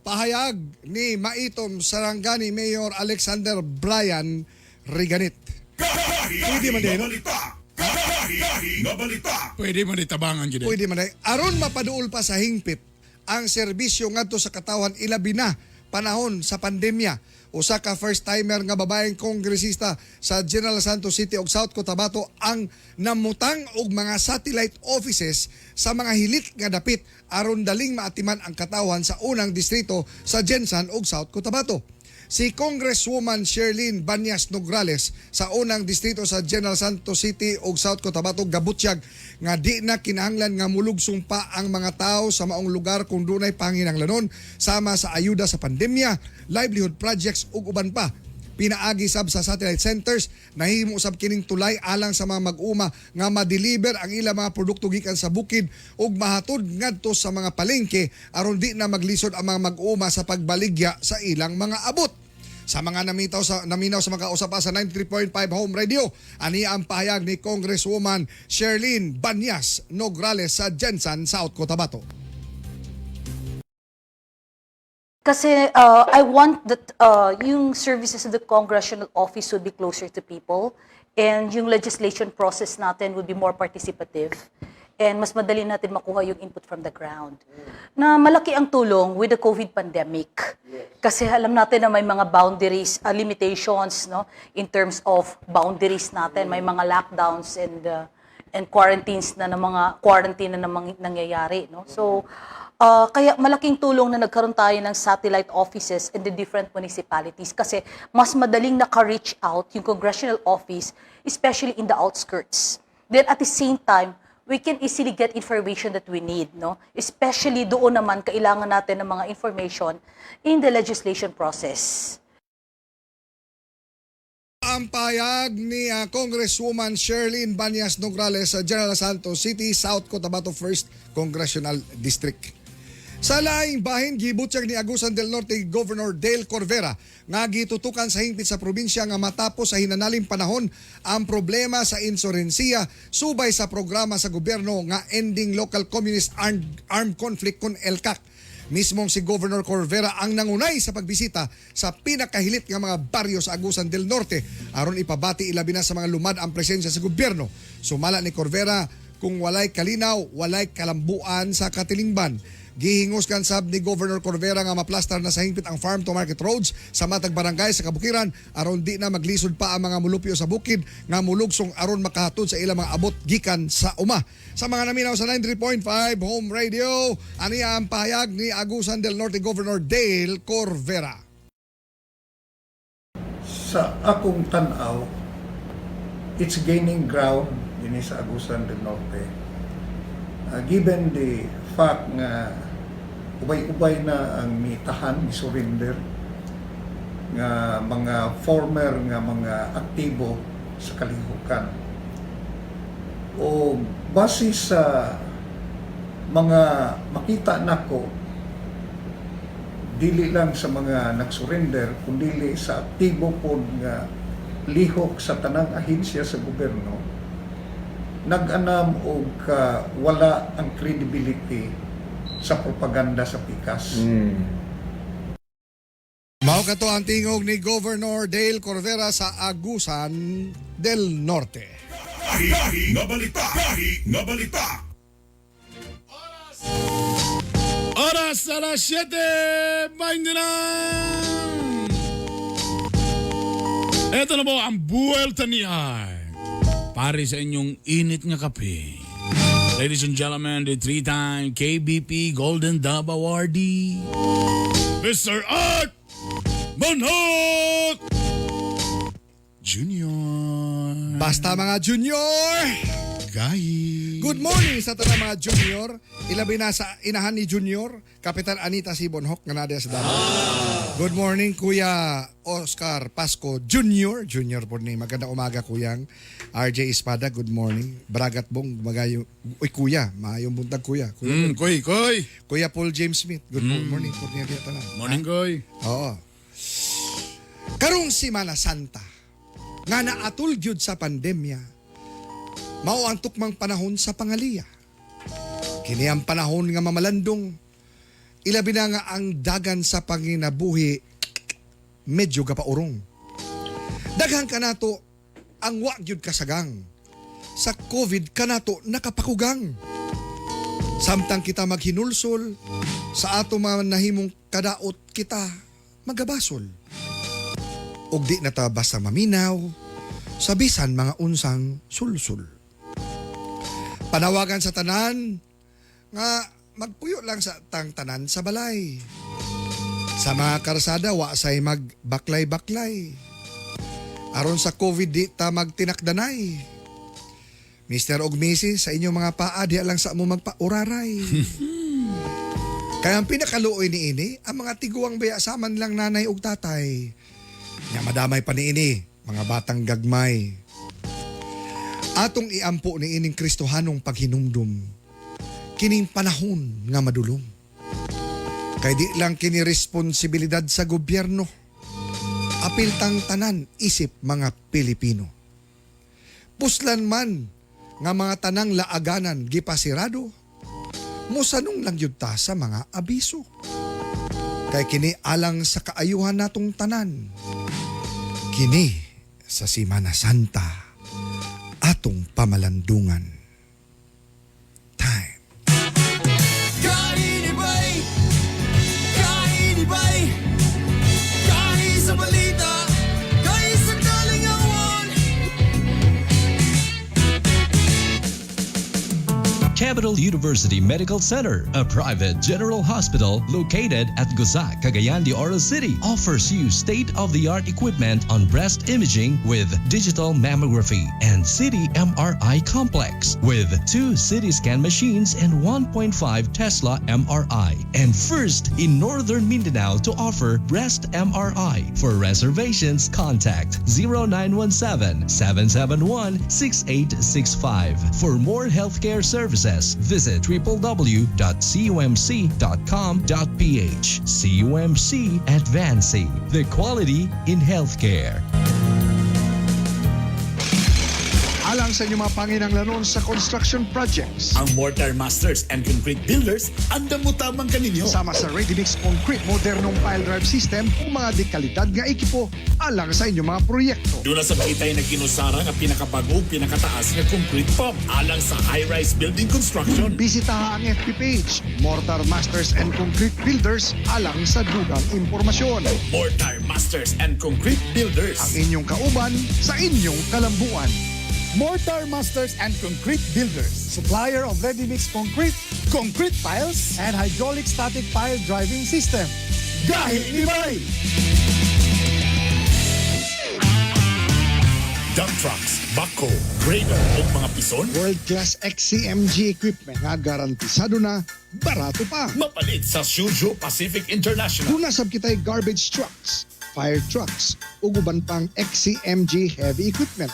pahayag ni Maitom Sarangani Mayor Alexander Brian Riganit. Gahi Pwede man nga din, no? balita. Gahi nga balita. Pwede mo ditabangan gid. Pwede man ay. Aron mapaduol pa sa hingpit ang serbisyo ngadto sa katawhan ilabi na panahon sa pandemya. Usa ka first timer nga babaeng kongresista sa General Santos City ug South Cotabato ang namutang og mga satellite offices sa mga hilit nga dapit aron daling maatiman ang katawhan sa unang distrito sa Gensan ug South Cotabato. Si Congresswoman Sherlyn Banyas Nograles sa unang distrito sa General Santos City ug South Cotabato gabutyag nga di na kinahanglan nga mulugsong pa ang mga tao sa maong lugar kung dunay panginahanglanon sama sa ayuda sa pandemya, livelihood projects ug uban pa. Pinaagi sab sa satellite centers, nahimo sab kining tulay alang sa mga mag-uma nga ma-deliver ang ilang mga produkto gikan sa bukid ug mahatod ngadto sa mga palengke aron di na maglisod ang mga mag-uma sa pagbaligya sa ilang mga abot. Sa mga naminaw sa mga kausap sa 93.5 Home Radio, ani ang pahayag ni Congresswoman Sherlyn Banyas Nograles sa Gensan, South Cotabato. Kasi I want that yung services of the congressional office would be closer to people and yung legislation process natin would be more participative and mas madali natin makuha yung input from the ground. Na malaki ang tulong with the COVID pandemic. Kasi alam natin na may mga boundaries, limitations, no, in terms of boundaries natin, may mga lockdowns and quarantines na ng mga quarantine na namang nangyayari, no? So kaya malaking tulong na nagkaroon tayo ng satellite offices in the different municipalities kasi mas madaling naka-reach out yung congressional office, especially in the outskirts. Then at the same time, we can easily get information that we need, no? Especially doon naman kailangan natin ng mga information in the legislation process. Ang pahayag ni Congresswoman Sherlyn Banyas Nograles sa General Santos City, South Cotabato 1st Congressional District. Sa laing bahin, gibutyag ni Agusan del Norte Governor Dale Corvera nga gitutukan sa hingpit sa probinsya nga matapos sa hinanaling panahon ang problema sa insurhensiya subay sa programa sa gobyerno nga Ending Local Communist Armed Conflict kon ELCAC. Mismong si Governor Corvera ang nangunay sa pagbisita sa pinakahilit nga mga baryo sa Agusan del Norte aron ipabati ilabi na sa mga lumad ang presensya sa gobyerno. Sumala ni Corvera, kung walay kalinaw, walay kalambuan sa katilingban. Gihingos kan sab ni Governor Corvera nga maplastar na sa hingpit ang farm to market roads sa matag barangay sa kabukiran aron di na maglisod pa ang mga mulupyo sa bukid nga mulugsong aron makahatod sa ilang mga abot gikan sa uma. Sa mga naminaw sa 93.5 Home Radio, aniya ang pahayag ni Agusan del Norte Governor Dale Corvera. Sa akong tan-aw, it's gaining ground dinhi sa Agusan del Norte. Given the fact nga ubay-ubay na ang mitahan, ni-surrender nga mga former nga mga aktibo sa kalihukan. O base sa mga makita nako, dili lang sa mga nagsurrender kundi sa aktibo pod nga lihok sa tanang ahensya sa gobyerno, nag-anam og wala ang credibility sa propaganda sa pikas. Mao kato ang tingog ni Governor Dale Corvera sa Agusan del Norte. Gahi nga balita. Gahi nga balita. Oras alas 7:29. Ito na po ang buwelta ni Art. Pare sa inyong init nga kape. Ladies and gentlemen, the three-time KBP Golden Dove Awardee, Mr. Art Manhok Junior. Basta mga junior! Gahi. Good morning sa tanang mga junior. Ilabi na sa inahan ni Junior, Kapitan Anita Sibonhoc nga naa sa Davao. Good morning, Kuya Oscar Pasco Junior. Junior po ni. Magandang umaga, Kuyang. RJ Espada, good morning. Bragat Bong, magayo. Uy, Kuya, maayong buntag, Kuya. Kuya, Koy, koy. Kuya Paul James Smith, good morning po niya diya tanan. Morning, koy. Oo. Karong Simana Santa, nga naatul gyud sa pandemya, mao ang tukmang panahon sa pangaliya. Kini ang panahon nga mamalandong, ilabi na nga ang dagan sa panginabuhi medyo gapaurong. Daghan kanato ang wa gyud kasagang. Sa COVID kanato nakapakugang. Samtang kita maghinulsol, sa ato mga nahimong kadaot kita magabasol. Ug di na ta basta maminaw sa bisan mga unsang sulsul. Panawagan sa tanan nga magpuyo lang sa tang tanan sa balay. Sa mga karsada wa say magbaklay-baklay. Aron sa COVID di ta magtinakdanay. Mr. og Mrs. sa inyong mga paa diha lang sa mo magpauraray. Kaya ang pinakaluoy ni ini, ang mga tiguang baya saman lang nanay ug tatay. Nya madamay pa ni ini, mga batang gagmay. Atong iampo ni ining Kristohanong paghinumdum, kining panahon nga madulom. Kay di lang kini responsibilidad sa gobyerno. Apil tang tanan isip mga Pilipino. Puslan man nga mga tanang laaganan gipasirado, mosanong lang yun ta sa mga abiso. Kay kini alang sa kaayuhan natong tanan. Kini sa Simana Santa, atong pamalandungan. Time. Kainibay! Kainibay! Kahi sa balita! Kahi sa kalingawan! Capital University Medical Center, a private general hospital located at Gusa, Cagayan de Oro City, offers you state-of-the-art equipment on breast imaging with digital mammography and CT MRI complex with 2 CT scan machines and 1.5 Tesla MRI. And first in Northern Mindanao to offer breast MRI. For reservations, contact 0917-771-6865. For more healthcare services, visit www.cumc.com.ph. CUMC, advancing the quality in healthcare. Alang sa inyong mga panginanglanon sa construction projects. Ang Mortar Masters and Concrete Builders, andam mo tamang kaninyo. Sama sa Ready Mix Concrete, modernong pile drive system ug mga dekalidad nga ekipo alang sa inyong mga proyekto. Doon na sa kita'y nagkinusara nga pinakabago pinakataas nga concrete pump alang sa high-rise building construction. Bisitaha ang FB page, Mortar Masters and Concrete Builders alang sa dugang impormasyon. Mortar Masters and Concrete Builders. Ang inyong kauban sa inyong kalambuan. Mortar Masters and Concrete Builders. Supplier of ready-mix concrete, concrete piles, and hydraulic static pile driving system. Gahi ni Bay! Dump trucks, backhoe, grader o mga pison. World-class XCMG equipment nga garantisado na, barato pa. Mapalit sa Suzhou Pacific International. Duna sab kitay garbage trucks, fire trucks, ug uban pang XCMG heavy equipment.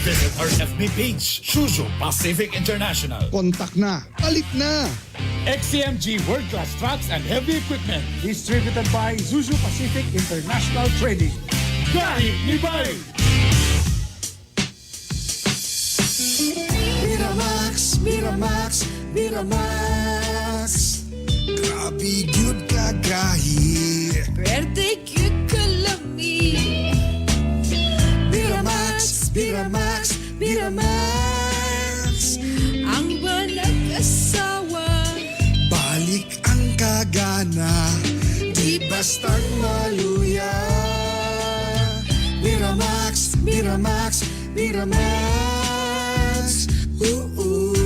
Visit our FB page, Suzhou Pacific International. Kontak na, palit na! XCMG World Class Trucks and Heavy Equipment. Distributed by Suzhou Pacific International Trading. Gahi ni Bay! Miramax, Miramax, Miramax. Grabe gyud ka gahi. Pwerte gyud kalami. Miramax, Miramax, Miramax. Ang walang asawa. Balik ang kagana, di bastang maluya. Miramax, Miramax, Miramax. Ooh, ooh.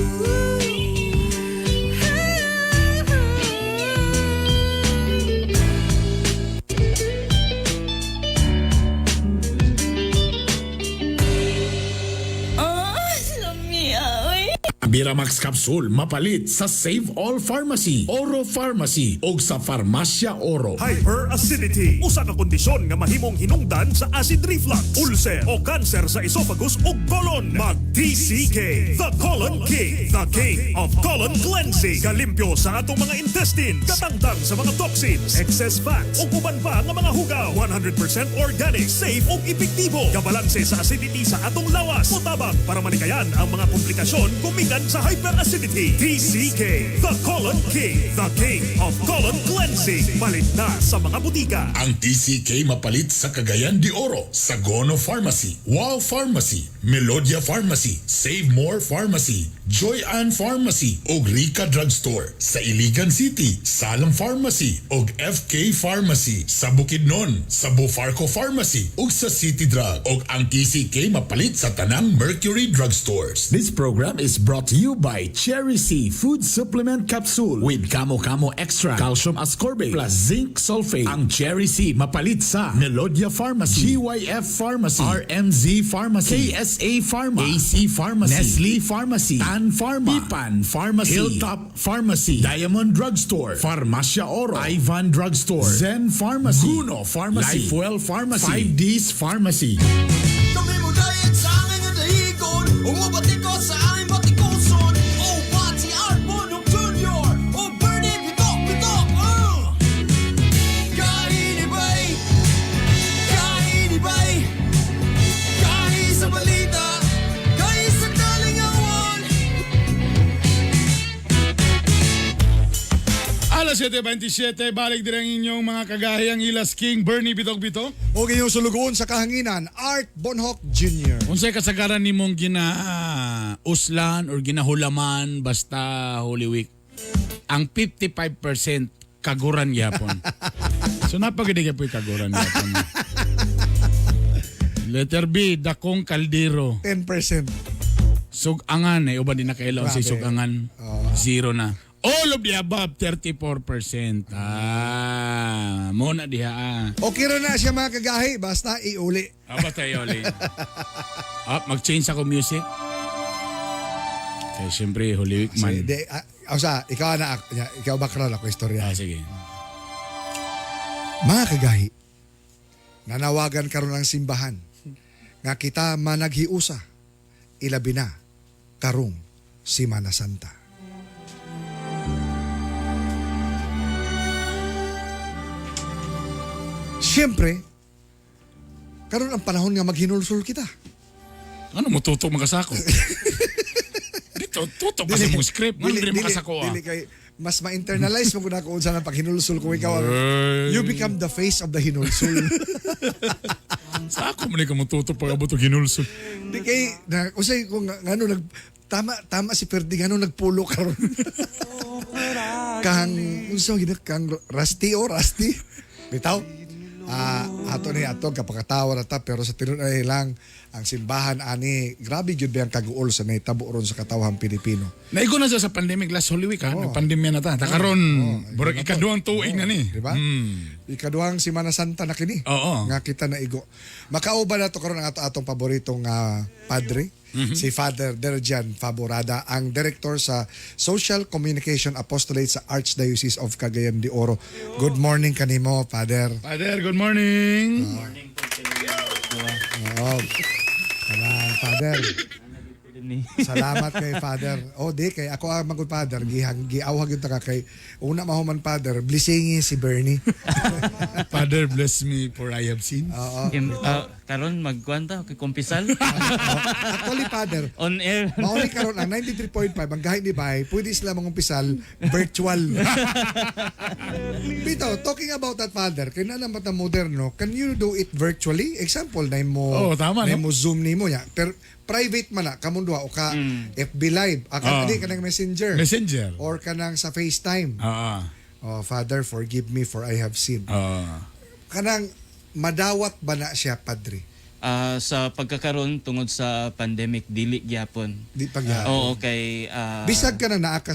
Oh, lami oy. Biramax Capsule mapalit sa Save All Pharmacy, Oro Pharmacy o sa Farmasya Oro. Hyperacidity, usa ka kondisyon nga mahimong hinungdan sa acid reflux, ulcer o cancer sa esophagus ug colon. Mag TCK, the Colon King, the king of colon cleansing. Kalimpyo sa atong mga intestines, katangtang sa mga toxins, excess fats ug uban pa nga mga hugaw. 100% organic, safe ug epektibo. Kabalanse sa acidity sa atong lawas. Mutabang para malikayan ang mga komplikasyon gumikan sa hyperacidity. TCK, the Colon King, the king of colon cleansing. Palit na sa mga butika. Ang TCK mapalit sa Cagayan de Oro, Sagono Pharmacy, Wow Pharmacy, Melodia Pharmacy, Save More Pharmacy, Joy Ann Pharmacy ug Rica Drugstore. Sa Iligan City, Salang Pharmacy ug FK Pharmacy. Sa Bukidnon, sa Bufarco Pharmacy ug sa City Drug. Ug ang TCK mapalit sa tanang Mercury Drugstores. This program is brought to you by Cherry C Food Supplement Capsule with Kamo Kamo Extra, Calcium Ascorbate plus Zinc Sulfate. Ang Cherry C mapalit sa Melodia Pharmacy, GYF Pharmacy, RMZ Pharmacy, KSA Pharma, AC Pharmacy, Nestle Pharmacy, Tan Pharma, Pipan Pharmacy, Hilltop Pharmacy, Diamond Drugstore, Farmacia Oro, Ivan Drugstore, Zen Pharmacy, Guno Pharmacy, Lifewell Pharmacy, 5Ds Pharmacy. Kami mo dayat sa angin nga dahigon, Umubati ko sa aming batikuson. O Bati Art Bonong Jr. O Bernie Bitok Bitok. Kainibay, kainibay, kahi sa balita, kahi sa kalingawan. Alas 7:27, balik din ang inyong mga kagahi ang Ilas King, Bernie Bitok Bitok. O inyong sulugoon sa kahanginan, Art Bonhoc Jr. Unsay kasagaran nimong gina-uslan or ginahulaman basta Holy Week? Ang 55% kaguran gyapon. So napagidi gyapon kaguran gyapon. Letter B, dakong kaldero. 10%. Sugangan eh, uban din nakailaw sa Grabe. sugangan. Zero na. All of the above, 34%. Ah, muna diha ah. Okay ra na siya mga kagahi, basta iuli. Ah, basta iuli. Ah, mag-change ako music. Kaya siyempre, Holy Week man. Sige, di, o sa, ikaw na, ikaw background ako istorya. Ah, sige. Mga kagahi, nanawagan karon ang simbahan nga kita managhiusa, ilabi na karong Simana Santa. Siyempre, karon ang panahon nga maghinulsol kita. Ano mo tutok makasako? Dito, tutok kasi mong script. Ano dili makasako ah? Dili kay mas ma-internalize mo kung ako unsa ng paghinulsol kung ikaw ang, you become the face of the hinulsol. Sa ako man ka mo tutok pag abot og hinulsol. Di kay na usay kung ngano nag tama tama si Ferdi ngano nagpulo karon. Kang unsa gid kang Rusty o Rusty. Bitaw. Ato ni ato kapakatawa na ta pero sa tinud ay lang ang simbahan ani grabe gyud ba ang kaguol sa nahitabo ron sa katawhang Pilipino. Naigo na siya sa pandemic last Holy Week ha. Nagpandemya na ta. Ta karon, burag ikaduhang tuig na ni. Di ba? Ikaduhang Simana Santa na kini. Oo. Nga kita na igo. Makauban na to karon ang ato atong paboritong padre, si Father Derjan Faborada, ang director sa Social Communication Apostolate sa Archdiocese of Cagayan de Oro. Good morning kanimo, Father. Father, good morning. Oo. Tama, Father. Salamat kay Father. O di kay ako ang magud Father, gihang giawhag yun ta ka kay una mahuman Father, blessingi si Bernie. Father, bless me for I have sinned. Oo. Karon magkuan ta kay kumpisal. Actually, Father, on air. Mauli karon ang 93.5 ang gahi ni Bay, pwede sila mangumpisal virtual. Bito, talking about that Father, kay na naman ta moderno, can you do it virtually? Example, na mo Oo, tama, na no? mo Zoom nimo ya. Pero private man na kamong duha o ka FB Live, ka, di kanang Messenger. Messenger. Or kanang sa FaceTime. Oo. Oh, Father, forgive me for I have sinned. Oo. Kanang madawat ba na siya, Padre? Sa pagkakaroon tungod sa pandemic dili gyapon. Di pa gyapon. Oo kay Bisag ka na naa ka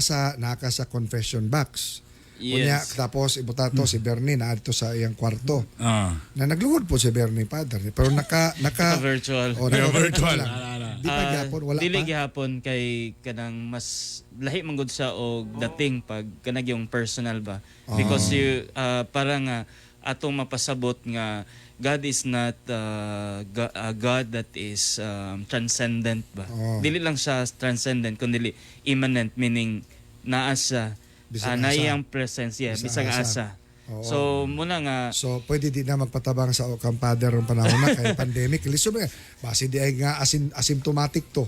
sa confession box. Unya, Yes. tapos ibutato si Bernie na adto sa iyang kwarto. Ah. Na nagluhod po si Bernie Father, pero naka naka Naka-virtual. Oh, naka Naka-virtual. virtual lang. Di pa gyapon, wala dili pa. gyapon kay kanang mas lahi man gud siya og dating pag kanang yung personal ba. Because you para nga atong mapasabot nga God is not a God that is transcendent ba. Oh. Dili lang siya transcendent kundi immanent, meaning naa siya. Bisag Na asa. iyang presence, yeah, Bisag bisag asa. asa. Oo. So muna nga So pwede di na magpatabang sa kang father ang panahon na kay pandemic. Lisod na. Basi di ay nga asymptomatic to.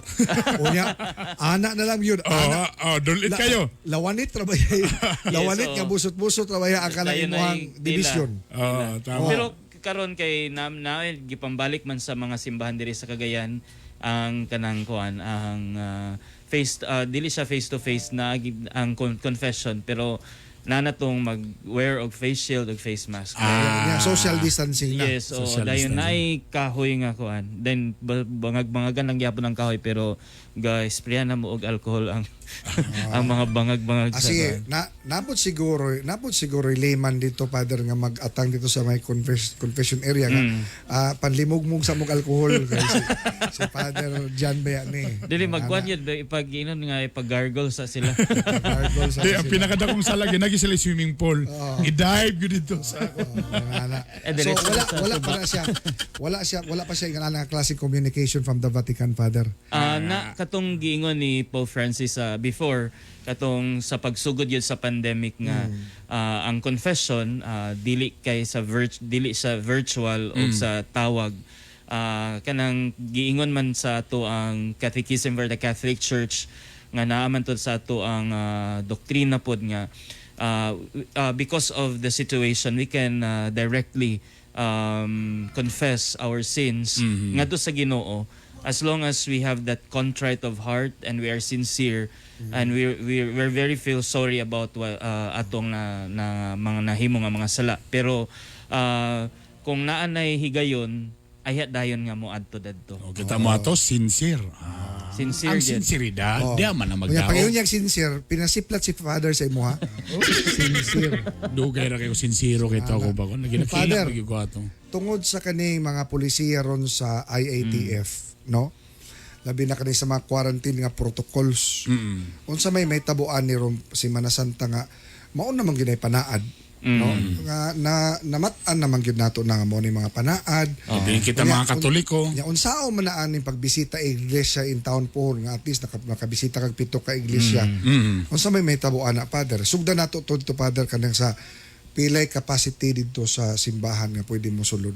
Unya, ana na lang yun. Oh, Ana, oh, dulit kayo. Lawanit ra ba yay? Lawanit Yes, nga oo. busot-busot ra ba yay ang kanang Dayon imuhang ay tila. division. Oo, tama. Pero karon kay na, na gipambalik man sa mga simbahan diri sa Cagayan Ang kanang kuan, ang face, dili siya face to face na ang confession, pero nana tong mag-wear og face shield og face mask. Yeah, social distancing na. Yes, oo, Social dayon distancing. naay kahoy nga kuan. Then bangag-bangagan lang gyapon ang kahoy, pero guys, sprayan na mo og alcohol ang ang mga bangag-bangag Ah, sa sige, kuan. na, napot siguro layman dito, Father, nga mag-atang dito sa may confession area nga panlimugmug sa mog alcohol kay si Father John ba yan eh. Dili magkuan yun ba, ipag inon nga ipag-gargle sa sila. Gargle sa Di, ang pinakadakong sala, ginagi sila yung swimming pool. I-dive yun dito sa Eh, So diretso wala sa wala suba. pa na siya. Wala pa siya nga klaseng communication from the Vatican, Father. Ah, na katong giingon ni Pope Francis before katong sa pagsugod yun sa pandemic nga ang confession dili kay sa dili sa virtual o sa tawag. Kanang giingon man sa ato ang Catechism for the Catholic Church nga naa man to sa ato ang doktrina pod nga because of the situation we can directly confess our sins ngadto sa Ginoo as long as we have that contrite of heart and we are sincere and we're very feel sorry about atong na mga nahimo nga mga sala, pero kung naa nay higayon, ayha dayon nga mo adto dadto. Kita mo ato, sincere. Ah. Sincere Ang gyud. sinceridad, Oh. di man na Kaya magdao. pag yun yung sincere, pinasiplat si Father sa imuha. Sincere. Dugay ra kayo sincero kay to ako ba ko. Father. Nagilakilak gyud ko ato. Tungod sa kaning mga pulisiya ron sa IATF, no? Labi na kani sa mga quarantine nga protocols. Unsa may tabuan ni ron Semana Santa nga mao naman gyud ay panaad, no? Nga na namat-an naman gyud nato na nga mao ni mga panaad. Oh, kita Unya, mga Katoliko. Nya unsao man na aning pagbisita iglesia in town pohon nga at least nakabisita kag pito ka iglesia. Unsa may tabuan na, Father? Sugdan nato to dito, Father, kanang sa pilay capacity dito sa simbahan nga pwede mo sulod.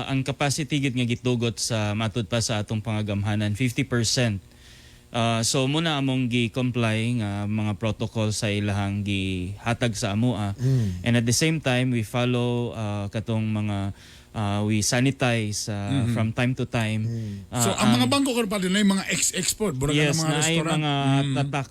Ang capacity gid nga gitugot sa matud pa sa atong pangagamhanan, 50%. So muna among gi-comply nga mga protocol sa ilahang gihatag sa amoa. And at the same time we follow katong mga we sanitize from time to time. So ang mga bangko karon pa din yung mga ex-export, mura ka Yes, ng mga na ay restaurant. mga tatak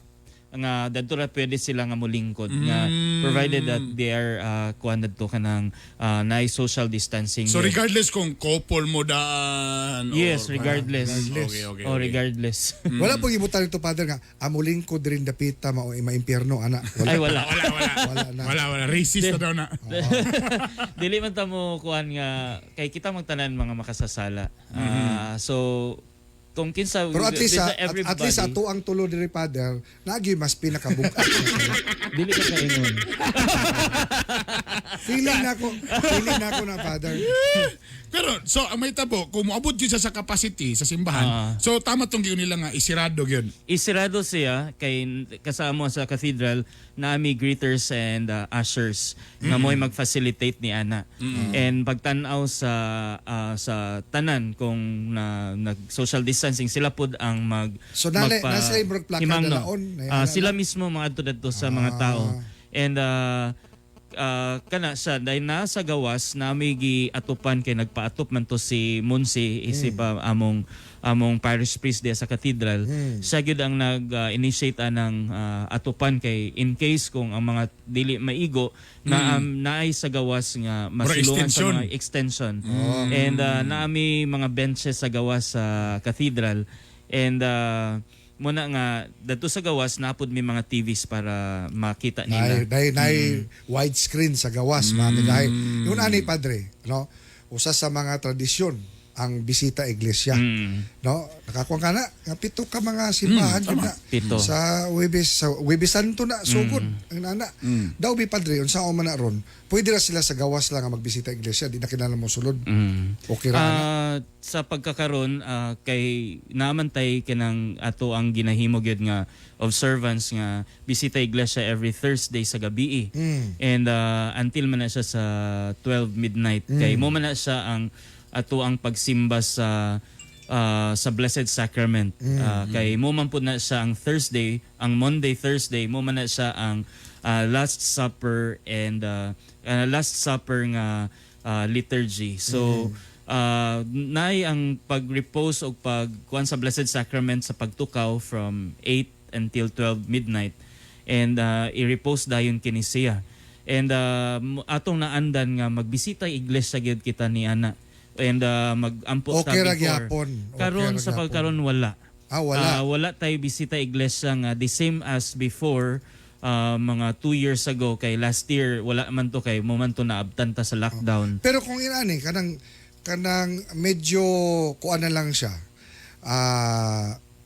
nga dadto ra pwede sila nga molingkod nga provided that they are kuan dadto kanang naay social distancing. So din. regardless kung couple mo daan Yes, or regardless. Okay. Oh, regardless. Wala pong ibutan nito, Father, nga amuling ko diri dapita mao maimpyerno ana. Ay, wala. Wala, wala. Wala na. Wala, wala. Racist na daw na. Dili man ta mo kuan nga kay kita magtanan mga makasasala. Ah, so kung kinsa Pero at least bisa at least ato ang tulo diri, Father, nagi mas pinakabug-at. Dili ka kaingon. Feeling na ako na, Father. Pero so ang may tabo kung moabot gyud siya sa capacity sa simbahan. So tama tong giyon nila nga isirado gyud. Isirado siya kay kasama sa cathedral na may greeters and ushers nga mo'y mag-facilitate ni ana. And pagtan-aw sa tanan kung na nag social distancing sila pod ang mag So, nasa murag plaka himangno. dalaon, Ah, sila mismo mga dadto sa mga tao. And kana siya dahil nasa gawas nami giatupan kay nagpaatop man to si Monsi isip among among parish priest diya sa cathedral. Siya gyud ang nag-initiate anang atupan kay in case kung ang mga dili maigo na naay sa gawas nga masilungan sa extension. mga extension. And naami mga benches sa gawas sa cathedral and muna nga dadto sa gawas napod may mga TVs para makita nila. Nay widescreen sa gawas, mga kagahi. Yung ani, Padre, no? Usa sa mga tradisyon ang bisita iglesia. No? Nakakuha ka na, nga pito ka mga simbahan yun na. Pito. Sa Huwebes Santo na sugod ang nana. Daw bi, Padre, unsa man na ron? Pwede ra sila sa gawas lang nga magbisita iglesia, di na kinahanglan mo sulod. Okay ra ana. Sa pagkakaron kay namantay kanang ato ang ginahimo gyud nga observance nga bisita iglesia every Thursday sa gabi. And until man na siya sa 12 midnight kay mo man na siya ang ato ang pagsimba sa Blessed Sacrament. Kay mo man pud na siya ang Thursday, ang Maundy Thursday, mo man na siya ang Last Supper and Last Supper nga liturgy. So Naay ang pag-repose o pagkuan sa Blessed Sacrament sa pagtukaw from 8 until 12 midnight and i-repose dayon kini siya. And atong naandan nga magbisita iglesia gyud kita ni ana and magampo ta Okay ra before. gyapon. Okay Karon ra sa gyapon. pagkaron wala. Ah, wala. Wala tayo bisita iglesia nga the same as before, mga 2 years ago, kay last year wala man to kay mo man to naabtan ta sa lockdown. Pero kung inani kanang kanang medyo kuan na lang siya.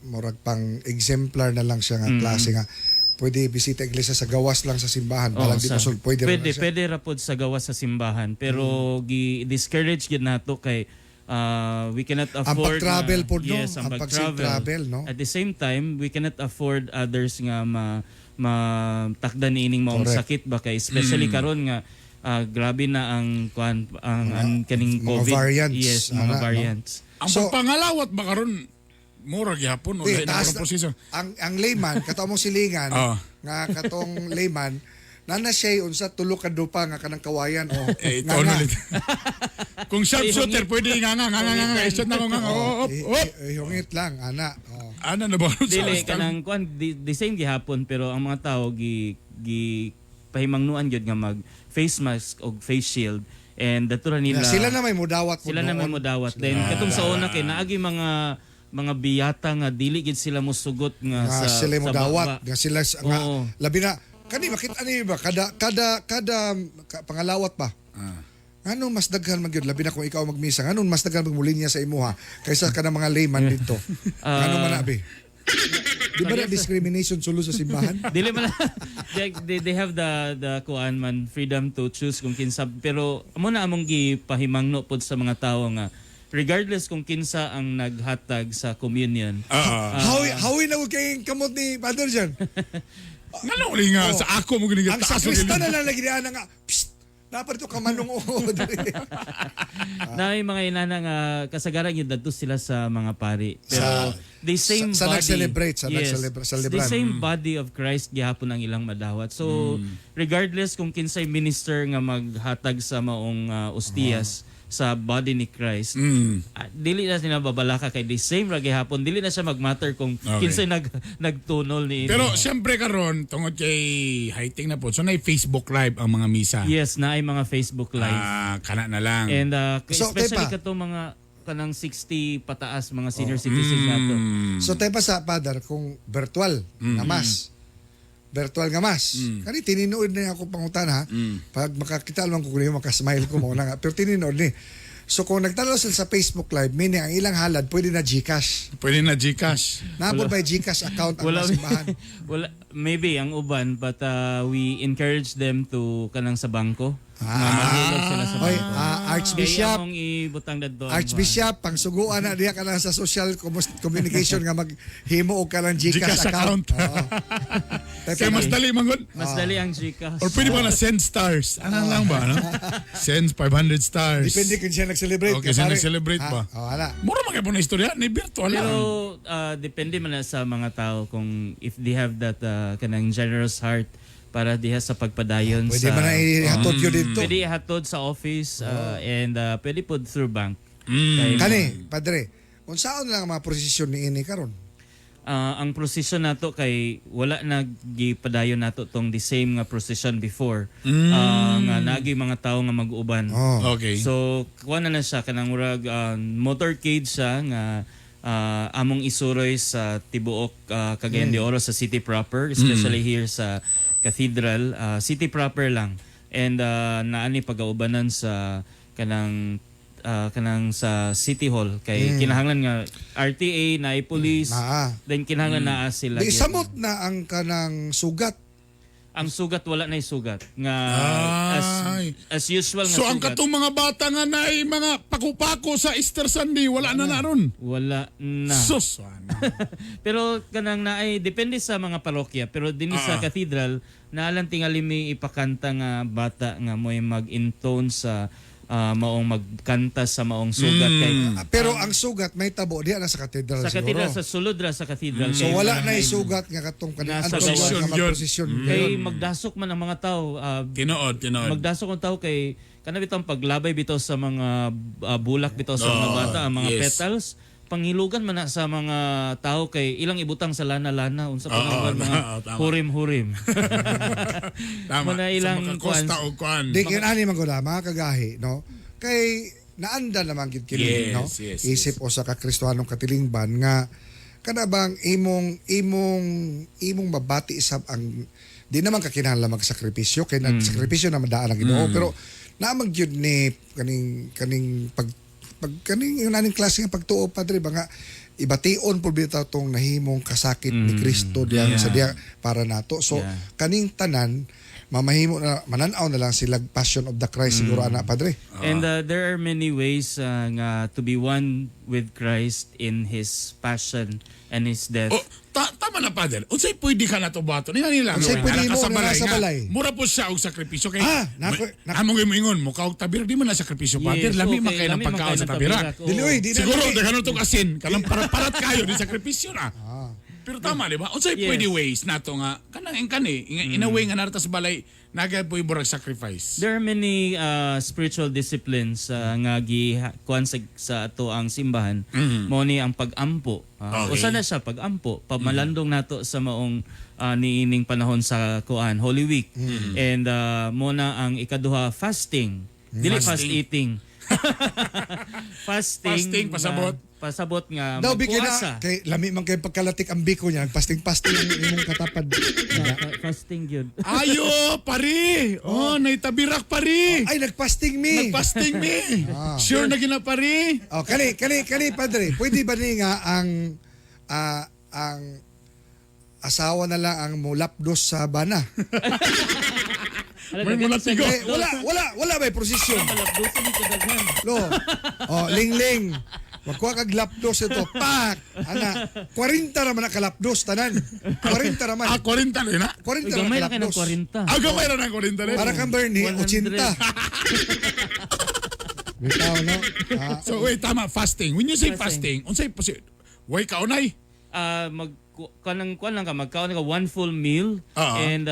Murag pang exemplar na lang siya nga klase nga pwede bisita iglesia sa gawas lang sa simbahan, Oo, balang dito sul pwede, pwede ra na siya. Pwede ra pod sa gawas sa simbahan, pero gi discourage gyud nato kay we cannot Ang afford pag-travel na- pod, no? Yes, ang Ang pag-travel. pag-travel, no? At the same time, we cannot afford others nga ma matakdan niining maong sakit ba kay especially karon nga grabe na ang kuan ang kaning mga COVID. variants, Yes, mga ana, no? variants. Ang So- pagpangalawat ba karon mura gihapon o Di, lahi na taas karon proseso. Ang layman, kato mong silingan, nga katong layman, nana siya unsa tulo ka dupa nga kanang kawayan o Eh, ito nga nga. ulit. Kung sharpshooter, pwede nga nga nga nga nga nga. I-shoot na ko nga nga. Oh, oh, oh. Ihungit lang ana. Oh. Ano na ba? Dili kanang kuan the same gihapon, pero ang mga tao gi gi pahimangnuan gyud nga mag face mask og face shield and datura nila. Sila na may mudawat po Sila na may noon. mudawat. Then katong sa una kay naagi mga biyata nga dili gid sila mosugot nga Nga sa sila sa mudawat baba. nga sila nga Oo. labi na kani makita ni ba kada kada kada pangalawat ba. Ngano mas daghan man gyud, labi na kung ikaw magmisa, ngano mas daghan magmulinya sa imuha kaysa kana mga layman dito? Ngano man na be? Di ba na discrimination sulo sa simbahan? Dili man they have the kuan man, freedom to choose kung kinsa, pero amo na among gipahimangno pod sa mga tawo nga regardless kung kinsa ang naghatag sa communion. Hawi hawi na ko kay kamot ni Father John. Ngano uli nga sa ako mo gini Ang sakrista na lang lagi niya nga psst, dapat ito kamanong o. Na may mga inana nga kasagaran yun dadto sila sa mga pari. Pero the same sa body. nag-celebrate, sa Yes, celebran. the same body of Christ gihapon ang ilang madawat. So regardless kung kinsay minister nga maghatag sa maong ostiyas sa body ni Christ, dili na sila babalaka kay the same ra gihapon. Dili na siya magmatter kung kinsay nagtunol ni Pero siyempre karon tungod kay highting na po. So na Facebook live ang mga misa. Yes, na ay mga Facebook live. Ah, kana na lang. And So, especially Tepa. katong mga kanang 60 pataas, mga senior citizens nato. So tepa sa Father kung virtual nga mass. Virtual nga mass. Kani tininood na ako pangutan ha. Pag makakita lang ko kuno makasmile ko mo na nga. Pero tininood ni. So kung nagtanaw sila sa Facebook Live, meaning ang ilang halad pwede na GCash. Pwede na GCash. Naabot ba yung GCash account ang Wala, simbahan? wala, maybe ang uban, but we encourage them to kanang sa bangko. Ah, sila sa Oy, bangko. Archbishop, Kaya among ibutang dadto. ang Archbishop, pangsuguan na diha ka lang sa social communication nga maghimo og ka ng GCash GCash account. account. Oo. Kaya mas dali man gud. Mas dali ang GCash. Or pwede ba na send stars? Ano lang ba, no? Send 500 stars. Depende kung siya nag-celebrate. Okay, siya Pare. nag-celebrate ba? Oh, ala. Mura man kay po na istorya ni virtual lang. Pero depende man na sa mga tao kung if they have that kanang generous heart para diha sa pagpadayon Pwede sa man na ihatod yun dito. Pwede ihatod sa office and pwede pod through bank. Kay- Kani, padre, unsaon lang ang mga prosesyon ni ini karon? Ang procession nato kay wala na gipadayon nato tong the same nga procession before. Nga nagi mga tao nga mag-uban. Oh. Okay. So kuha na na siya kanang murag motorcade siya nga among isuroy sa tibuok Cagayan de Oro sa city proper, especially here sa cathedral, city proper lang. And naani pagaubanan sa kanang kanang sa City Hall kay kinahanglan nga RTA na police, Naa. then kinahanglan naa sila Di gyud. samot na ang kanang sugat. Ang sugat, wala na sugat nga as Ay. as usual nga So ang sugat. katong mga bata nga na ay mga paku-pako sa Easter Sunday, wala na na ron. Wala na. Sus. Ano. Pero kanang naay depende sa mga parokya, pero dinhi sa cathedral naalang tingali may ipakanta nga bata nga mo'y mag-intone sa maong magkanta sa maong sugat kay Pero ang sugat may tabo diha na sa cathedral sa cathedral, siguro. sa sulod ra sa cathedral. So Kay wala mga na isugat nga katong kanang Nasa adto gawas. nga magprosesyon. Kay magdasok man ang mga tao, Tinuod, tinuod. magdasok ang tao kay Kana bitong paglabay bitaw sa mga bulak bitaw sa mga Oh, bata, ang mga petals, pangilugan man na sa mga tao kay ilang ibutang sa lana-lana unsa pa nang mga Oo, tama. hurim-hurim. Tama. Muna ilang sa makakosta kuan. o kuan. Di kinani man ko na, mga kagahi, no? Kay naanda naman gid kini, no? Yes. Isip o sa kakristohanong katilingban nga kana bang imong imong imong mabati sab ang di naman ka kinahanglan magsakripisyo kay nagsakripisyo naman daan ang Ginoo, pero naman gyud ni kaning kaning pag pag kaning yung aning klase nga pagtuo, padre ba, nga ibation po bitaw tong nahimong kasakit ni Kristo diyan sa diya para nato. So kaning tanan mamahimo na mananaw na lang sila Passion of the Christ siguro ana, padre. And there are many ways nga to be one with Christ in His passion and His death. Oh, tama na, Father. Unsay pwede ka na to bato? Nila nila. Unsay pwede Anak ka mo, sa balay nasa nga. balay? Mura po siya og sakripisyo kay. Ah, nako- Among imoingon mo kaog tabira di man na sakripisyo, Father. Yes, Lami man okay, kay ng lami man pagkaon kayo sa ng tabirak. tabirak, oo. Dili, oy, di na Siguro lami. daghan tong asin kanang parat kayo di sakripisyo na. Pero tama di ba? Unsay pwede ways nato nga kanang kani in a way nga narta sa balay naga po murag sacrifice. There are many spiritual disciplines nga gi kuan sa ato ang simbahan. Mao ni ang pag-ampo. Usa na siya pag-ampo, pamalandong nato sa maong niining panahon sa kuan Holy Week. And mo na ang ikaduha, fasting. Dili fast Fasting. eating. Fasting. Fasting, pasabot. Nga, pasabot nga Daw bigyan na magpuasa. kay lami man kay pagkalatik ang biko niya, nagpasting-pasting ang imong katapad. Fasting yun. Ayo, pari. Oh, naitabirak pari. Ay, nagpasting mi. Nagpasting mi. Sure na gina pari. Oh, kani kani kani padre, pwede ba ni nga ang ang asawa na lang ang mulapdos sa bana? May mulatigo. Eh, wala wala wala ba prosesyon? Malapdosan ni kadaghan. Lo. Oh, ling-ling. Magkuha kag lapdos ito. Pak! Ana, 40 raman na kalapdos tanan. 40 raman. Ah, 40 na na. 40 Uy, raman gamay na kayo ng kalapdos. 40. Ah, gamay ra ng 40 na. Para kang Bernie, 100. 80. Bitaw, no? Ah, So wait, tama, fasting. When you say fasting, unsay way kaunay? Mag kanang kuan lang ka, magkaon ka one full meal and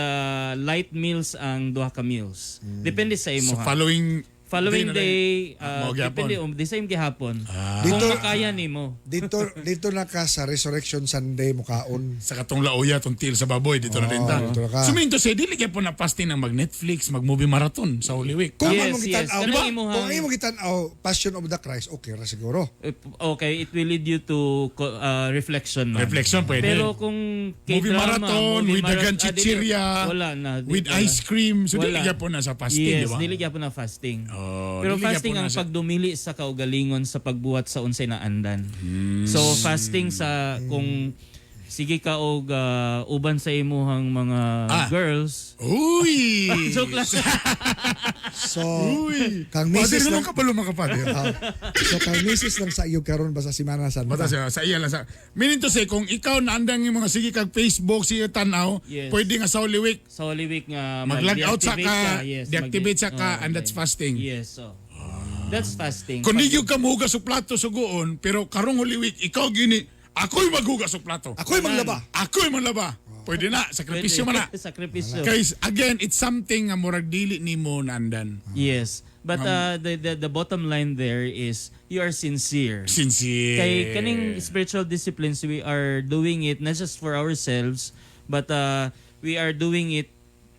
light meals ang duha ka meals. Depende sa imo So ha. following Following day na day, rin. Mao gyapon. depende the same gihapon. Kung Dito- makaya nimo. Dito dito na ka sa Resurrection Sunday mukaon. Sa katong lauya tong til sa baboy dito na rin ta. dito na ka. Suminto say dili kay po na fasting ng mag Netflix, mag movie marathon sa Holy Week. Kung Yes, imong gitan-aw, yes. Kanang imuhang- kung imong gitan-aw Passion of the Christ, okay ra siguro. Okay, it will lead you to reflection man. Reflection pwede. Pero kung Movie K-drama, marathon movie with dagan chichirya, wala na. with wala. ice cream. So dili Wala. gyapon na sa fasting, yes, di ba? dili gyapon na fasting. Oh, Pero dili fasting gyapon ang na sa- pagdumili sa kaugalingon sa pagbuhat sa unsay naandan. So fasting sa kung sige ka og uban sa imuhang mga girls. Uy! Joke lang. So, Uy! kang Father, misis naman lang ka pala makapader. So kang misis lang sa iyo karon basta Semana Santa. Basta sa iya lang sa. Meaning to say kung ikaw naandang yung mga sige kag Facebook, sige tanaw, pwede nga sa Holy Week Sa Holy Week nga mag-log out sa mag-deactivate ka, Yes, deactivate sa ka, oh, and that's okay. fasting. Yes, so. That's fasting. Kung di gyud ka mohugas og plato sugoon, pero karong Holy Week ikaw gini, ako'y maghugas og plato. Ako'y maglaba. Ako'y maglaba. Pwede na, sakripisyo man na. Sakripisyo. Guys, again, it's something nga murag dili nimo naandan. Yes. But the bottom line there is you are sincere. Sincere. Kay kaning spiritual disciplines, we are doing it not just for ourselves, but we are doing it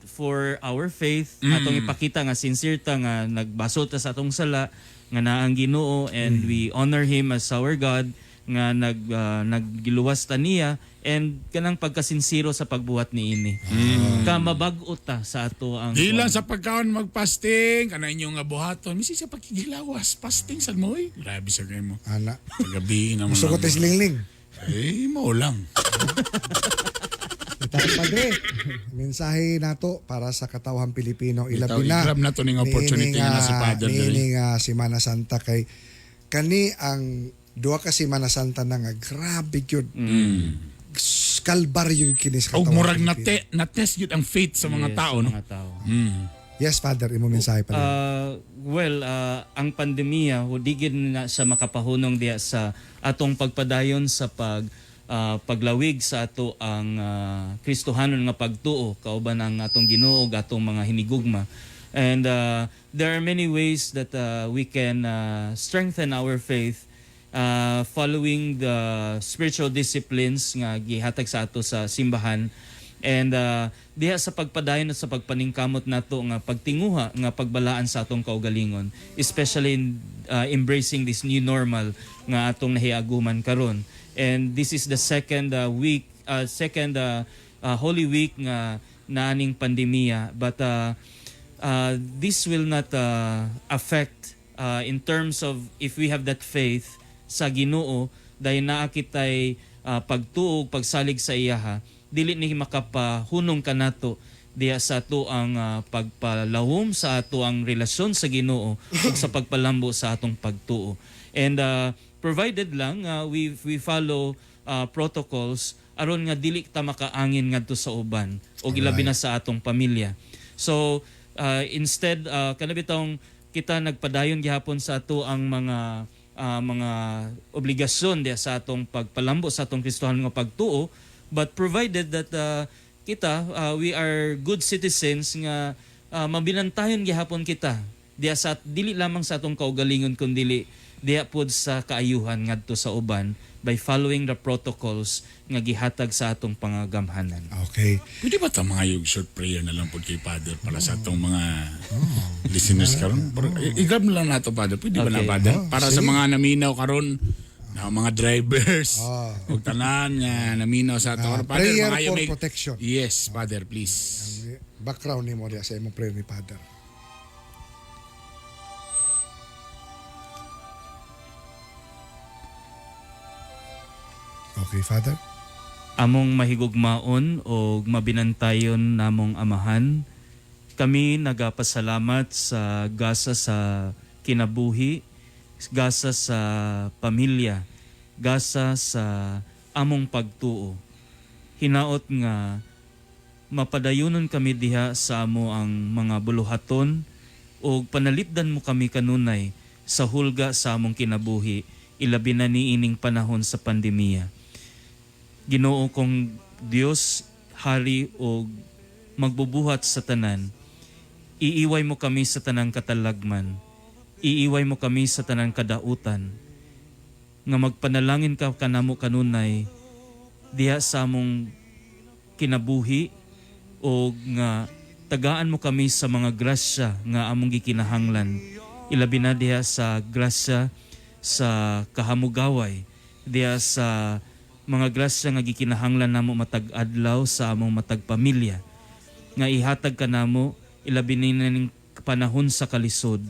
for our faith. Atong ipakita nga sincere ta nga nagbaso ta sa atong sala nga naa ang Ginoo and we honor him as our God nga naggiluwas ta niya and kanang pagkasinsiro sa pagbuhat niini. Ka mabag-o ta sa ato ang Di lang sa pagkaon magpasting, kana inyong nga buhaton, misi sa pagkigilawas, fasting sad mo oy. Grabe sa kayo mo. Ana. Gabi naman. Gusto ko tes lingling. Eh, mo lang. Bitaw, padre. Mensahe nato para sa katawhan Pilipino ilabi Bitaw, na. i-grab nato ning opportunity niini nga na si Father diri. Niini nga Semana Santa kay kani ang duha ka Semana Santa na nga grabe gyud. Kalbaryo gyud kini sa Og katawhan murag Pilipino. na-test gyud ang faith sa mga Yes, tao, no? mga tao. Yes, Father, imo mensahe pa. Well, ang pandemya di gid na siya makapahunong diya sa atong pagpadayon sa paglawig sa ato ang Kristohanon nga pagtuo kauban ang atong Ginoo ug atong mga hinigugma. And There are many ways that we can strengthen our faith following the spiritual disciplines nga gihatag sa ato sa simbahan and diha sa pagpadayon at sa pagpaningkamot nato nga pagtinguha nga pagbalaan sa atong kaugalingon, especially in embracing this new normal nga atong nahiaguman karon. And this is the second week second Holy Week nga naaning pandemya, but this will not affect in terms of if we have that faith sa Ginoo dahil naa kitay pagtuo, pagsalig sa iyaha, dili ni makapahunong kanato diha sa ato ang pagpalahom sa ato ang relasyon sa Ginoo ug sa pagpalambo sa atong pagtuo. And provided lang we follow protocols aron nga dili ta makaangin ngadto sa uban o ilabi na sa atong pamilya. So instead kana bitong kita nagpadayon gihapon sa ato ang mga obligasyon diha sa atong pagpalambo sa atong Kristohanon nga pagtuo, but provided that kita we are good citizens nga mabinantayon gihapon kita diha sa dili lamang sa atong kaugalingon kundi diha pod sa kaayuhan ngadto sa uban by following the protocols nga gihatag sa atong pangagamhanan. Okay. Pwede ba ta mga yung short prayer na lang po kay Father para sa atong mga listeners karon? Pero i-grab na lang nato, Father. Pwede ba na, Father? Oh, Para sa sige. mga naminaw karon na mga drivers ug tanan nga naminaw sa ato. Father, Prayer mangayo for protection. Yes, Father, please. Background ni mo diya sa imong prayer ni Father. Okay, Father. Among mahigugmaon o mabinantayon namong Amahan, kami nagapasalamat sa gasa sa kinabuhi, gasa sa pamilya, gasa sa among pagtuo. Hinaot nga mapadayonon kami diha sa amo ang mga buluhaton ug panalipdan mo kami kanunay sa hulga sa among kinabuhi, ilabi na niining panahon sa pandemya. Ginoo kong Dios, Hari o magbubuhat sa tanan, iiway mo kami sa tanang katalagman. Iiway mo kami sa tanang kadautan. Nga magpanalangin ka kanamo kanunay diha sa among kinabuhi o nga tagaan mo kami sa mga grasya nga among gikinahanglan, ilabi na diha sa grasya sa kahamugaway, diha sa mga grasya nga gikinahanglan namo matag adlaw sa among matag pamilya, nga ihatag kanamo ilabi ni ning panahon sa kalisod,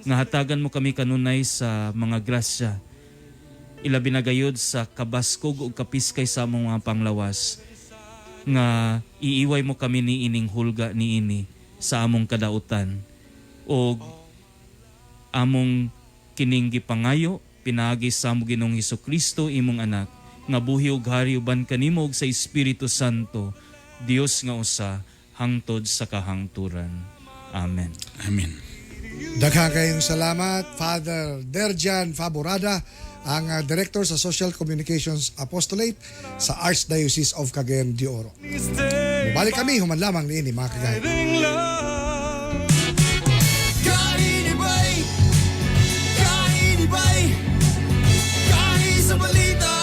nga hatagan mo kami kanunay sa mga grasya, ilabi na gayud sa kabaskog ug kapiskay sa among mga panglawas, nga iiway mo kami ni ining hulga niini sa among kadautan og among kining gipangayo pinaagi sa among Ginoong Kristo, imong anak, nga buhi ug hari uban kanimo ug sa Espiritu Santo, Dios nga usa, hangtod sa kahangturan. Amen. Amen. Daghang kayong salamat, Father Derjan Faborada, ang Director sa Social Communications Apostolate sa Archdiocese of Cagayan de Oro. Mubalik kami, human lamang niini, mga kagahi. Kainibay, kainibay, kahi sa balita,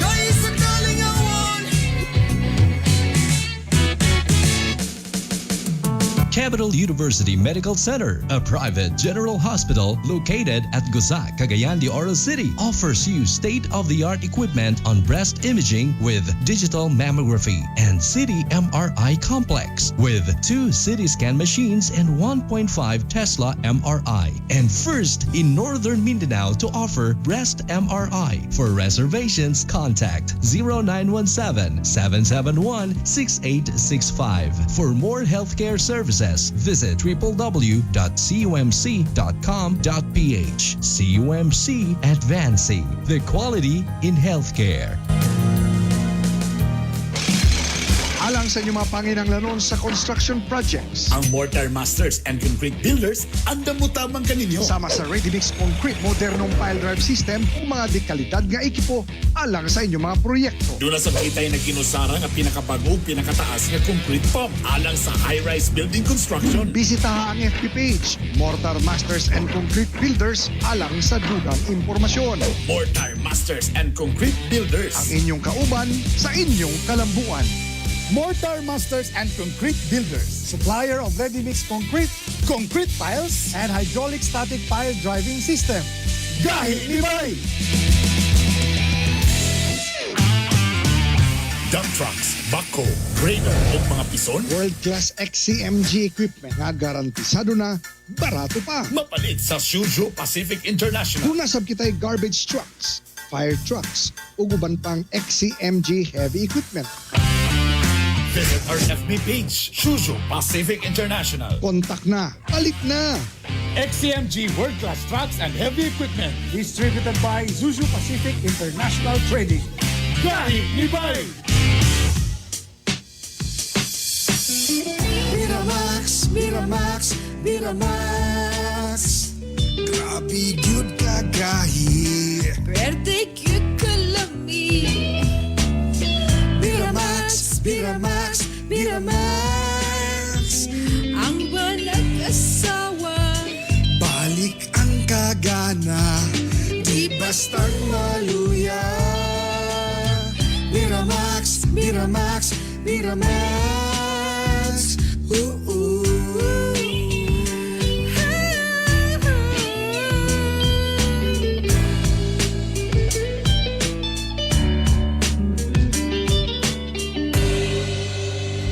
kahi sa kalingawan. Capital University Medical Center, a private general hospital located at Gusa, Cagayan de Oro City, offers you state-of-the-art equipment on breast imaging with digital mammography and CT MRI complex with two CT scan machines and 1.5 Tesla MRI. And first in Northern Mindanao to offer breast MRI. For reservations, contact 0917 771 6865. For more healthcare services, visit www.cumc.com.ph. CUMC, advancing the quality in healthcare. Alang Alang sa inyong mga panginanglanon sa construction projects. Ang Mortar Masters and Concrete Builders andam mo tamang kaninyo. Sama sa Ready Mix Concrete modernong pile drive system ug mga dekalidad nga ekipo alang sa inyong mga proyekto. Doon na sa kita'y nagkinusara nga pinakabago ug pinakataas nga concrete pump alang sa high-rise building construction. Bisitaha ang FB page Mortar Masters and Concrete Builders alang sa dugang impormasyon. Mortar Masters and Concrete Builders. Ang inyong kauban sa inyong kalambuan. Mortar Masters and Concrete Builders. Supplier of ready-mix concrete, concrete piles, and hydraulic static pile driving system. Gahi ni Bay! Dump trucks, backhoe, grader ug mga pison. World-class XCMG equipment nga garantisado na, barato pa. Mapalit sa Suzhou Pacific International. Kung nasab kita'y garbage trucks, fire trucks, ug uban pang XCMG heavy equipment. Visit our FB page, Suzhou Pacific International. Kontak na, palit na! XCMG World Class Trucks and Heavy Equipment. Distributed by Zuzu Pacific International Trading. Gahi ni Bay! Miramax, Miramax, Miramax. Grabe gyud kagahi. Pwerte cute kalami. Miramax, Miramax, Miramax. Ang walang asawa. Balik ang kagana, di bastang maluya. Miramax, Miramax, Miramax. Ooh, ooh.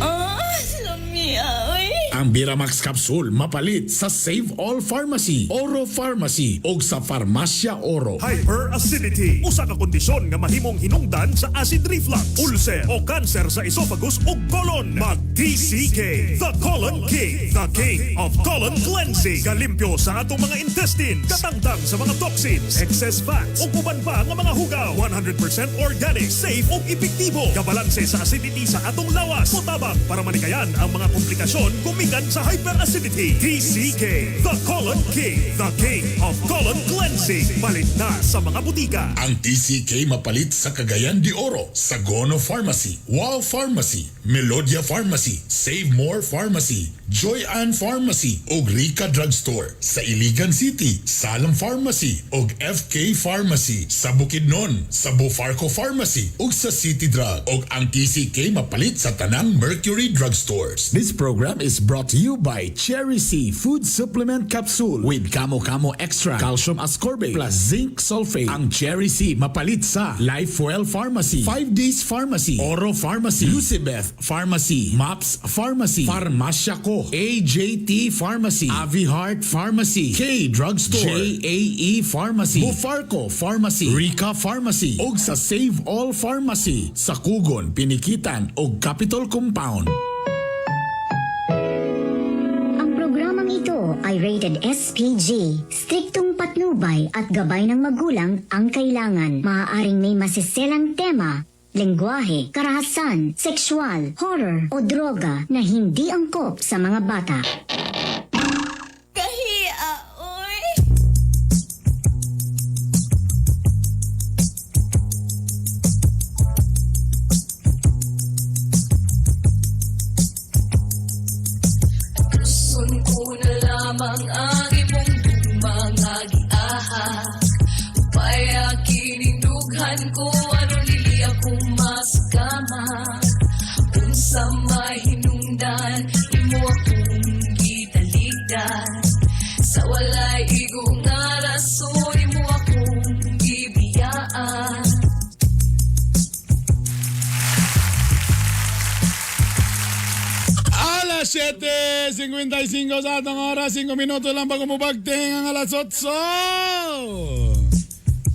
Oh, lamia, oy. Ang Biramax Capsule mapalit sa Save All Pharmacy, Oro Pharmacy o sa Farmasya Oro. Hyperacidity, usa ka kondisyon nga mahimong hinungdan sa acid reflux, ulcer o cancer sa esophagus ug colon. Mag TCK, the colon king, the king of colon cleansing. Kalimpyo sa atong mga intestines, katangtang sa mga toxins, excess fats ug uban pa nga mga hugaw. 100% organic, safe ug epektibo. Kabalanse sa acidity sa atong lawas. Mutabang para malikayan ang mga komplikasyon gumikan sa hyperacidity. TCK, the colon king, the king of colon cleansing. Palit na sa mga butika. Ang TCK mapalit sa Cagayan de Oro, Sagono Pharmacy, Wow Pharmacy, Melodia Pharmacy, Save More Pharmacy, Joy Ann Pharmacy ug Rica Drugstore. Sa Iligan City, Salam Pharmacy ug FK Pharmacy. Sa Bukidnon, sa Bufarco Pharmacy ug sa City Drug. Ug ang TCK mapalit sa tanang Mercury Drugstores. This program is brought to you by Cherry C Food Supplement Capsule with Kamo Kamo Extra, Calcium Ascorbate plus Zinc Sulfate. Ang Cherry C mapalit sa Lifewell Pharmacy, 5 Days Pharmacy, Oro Pharmacy, Lucibeth Pharmacy, Maps Pharmacy, Farmasya Ko, AJT Pharmacy, Avi Heart Pharmacy, K Drugstore, JAE Pharmacy, Bufarco Pharmacy, Rica Pharmacy, ug sa Save All Pharmacy sa Kugon, Pinikitan ug Capitol Compound. Ang programang ito ay rated SPG. Striktong patnubay at gabay ng magulang ang kailangan. Maaaring may masiselang tema, lengguwahe, karahasan, sexual, horror o droga na hindi angkop sa mga bata. Kahia, oy. Gusto ko na lamang ang imong mga giahak. Upaya kinindughan ko aron dili ako maskama. Unsa may hinungdan imo akong gitaligdan. Sa walay igo nga rason imo akong gibiyaan. Alas 7:55 sa atong oras, 5 minuto lang bago mubagting ang alas 8.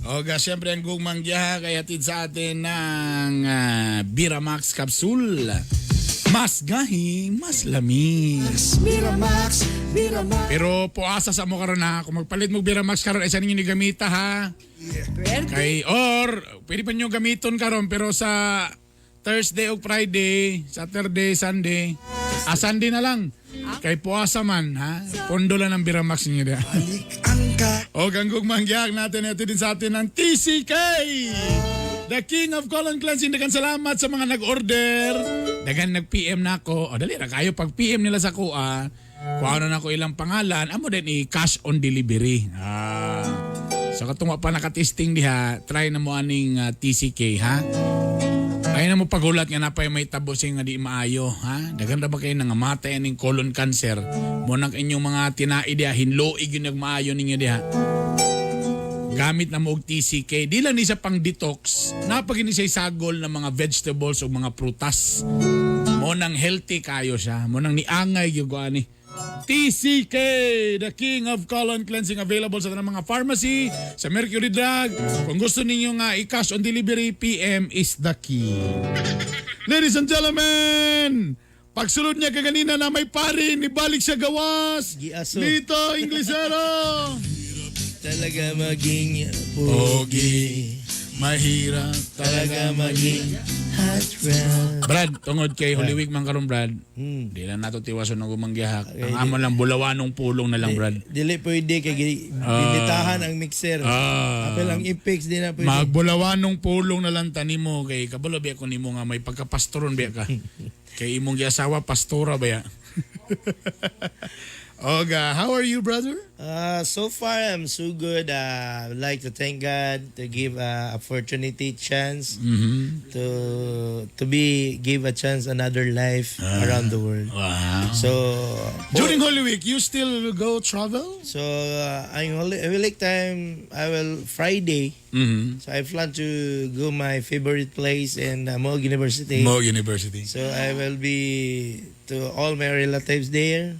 Oga, siyempre ang gugmang giyaha kay hatid sa atin ng Biramax Capsule. Mas gahi, mas lami. Miramax, Miramax. Pero puasa sa mo karon ha, kung magpalit mo Biramax karon ay sa ninyo ni gamita ha. Kay or pwede pa nyo gamiton karon pero sa Thursday o Friday, Saturday, Sunday. Ah, Sunday na lang. Kay puasa man, ha? Pondo lang ng Biramax ninyo diha. O ganggug manggiyak natin ito din sa atin ng TCK! The King of Colon Cleansing. Dagan salamat sa mga nag-order. Dagan nag-PM na ako. O dali ra kayo pag PM nila sa kuha. Kung ano na ko ilang pangalan, amo din i-cash on delivery. Ah. So katong wa pa nakatesting diha, try na mo aning TCK ha. Ay na mo pagulat nga napay may tabo siya nga di maayo ha. Daghan ra ba kayo nangamatay aning colon cancer? Mo nang inyong mga tinai diha hinloig yun nagmaayo ninyo diha. Gamit na mo og TCK, di lang ni siya pang detox, napagini siya sagol ng mga vegetables o mga prutas. Mo nang healthy kayo siya, mo nang niangay gyud ko ani. TCK, the king of colon cleansing, available sa tanang mga pharmacy, sa Mercury Drug. Kung gusto ninyo nga i-cash on delivery, PM is the key. Ladies and gentlemen, pagsulod niya kaganina na may pari, nibalik siya gawas. Giaso. Lito Inglesero. Talaga maging Pogi, mahirap talaga maging hot rod. Brad, tungod kay Holy Week man karon Brad. Di na nato tiwason ng gumanggihak. Ang amo lang bulawanong pulong na lang, Brad. Dili pwede kay binitahan ang mixer. Apel ang i-fix di na pwede. Magbulawanong pulong na lang tanimo kay kabalo biya ko nimo nga may pagkapastoron biya ka. Kay imong giasawa pastora ba ya? Oga, how are you, brother? So far, I'm so good. I'd like to thank God to give opportunity, chance to be give a chance another life around the world. Wow. So during Holy Week, you still go travel? So I'm Holy Week time. I will Friday. So I plan to go my favorite place in Moog University. Moog University. So I will be to all my relatives there.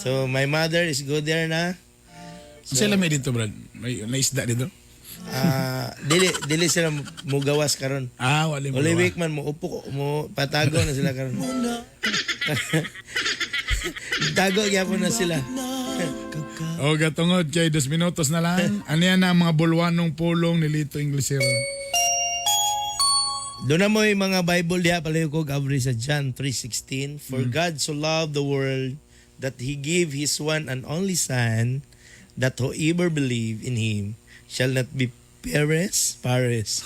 So my mother is go there na. So, sila may dito, Brad? May naisda dito? Ah, dili dili sila mugawas karon. Ah, wala mo. Holy Week man mo upo mo patago na sila karon. Tago gyapon na sila. O gatungod kay 2 minutos na lang. Ano yan ang mga bulwanong pulong ni Lito Inglesero? Doon na mo yung mga Bible diha palayo ko gabri sa John 3:16. For God so loved the world that he gave his one and only son, that whoever believe in him shall not be perish perish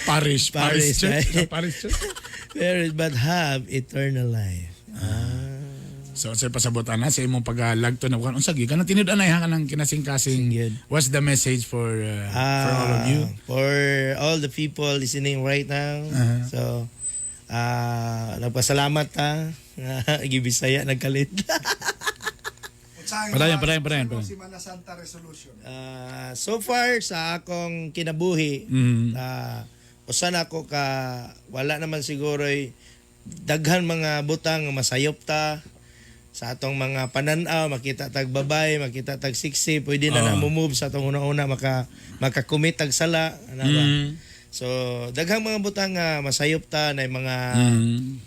Parish, Parish Parish, Church. eh. Sa Parish Church. Perish but have eternal life. Ah. So sa pasabotan na sa imong pagalagto na unsa gyud kanang tinud-anay ha kanang kinasing-kasing. What's the message for all of you? Ah, for all the people listening right now. So, nagpasalamat ta. Gibisaya nagkalit. Padayon, padayon, padayon, padayon. Semana Santa resolution. Ah, so far sa akong kinabuhi, usan ako ka wala naman siguro daghan mga butang nga masayop ta sa atong mga pananaw, makita tag babay, makita tag sexy, pwede na na move sa atong una-una maka-commit tag sala, ano ba? So, daghang mga butang nga masayop ta na mga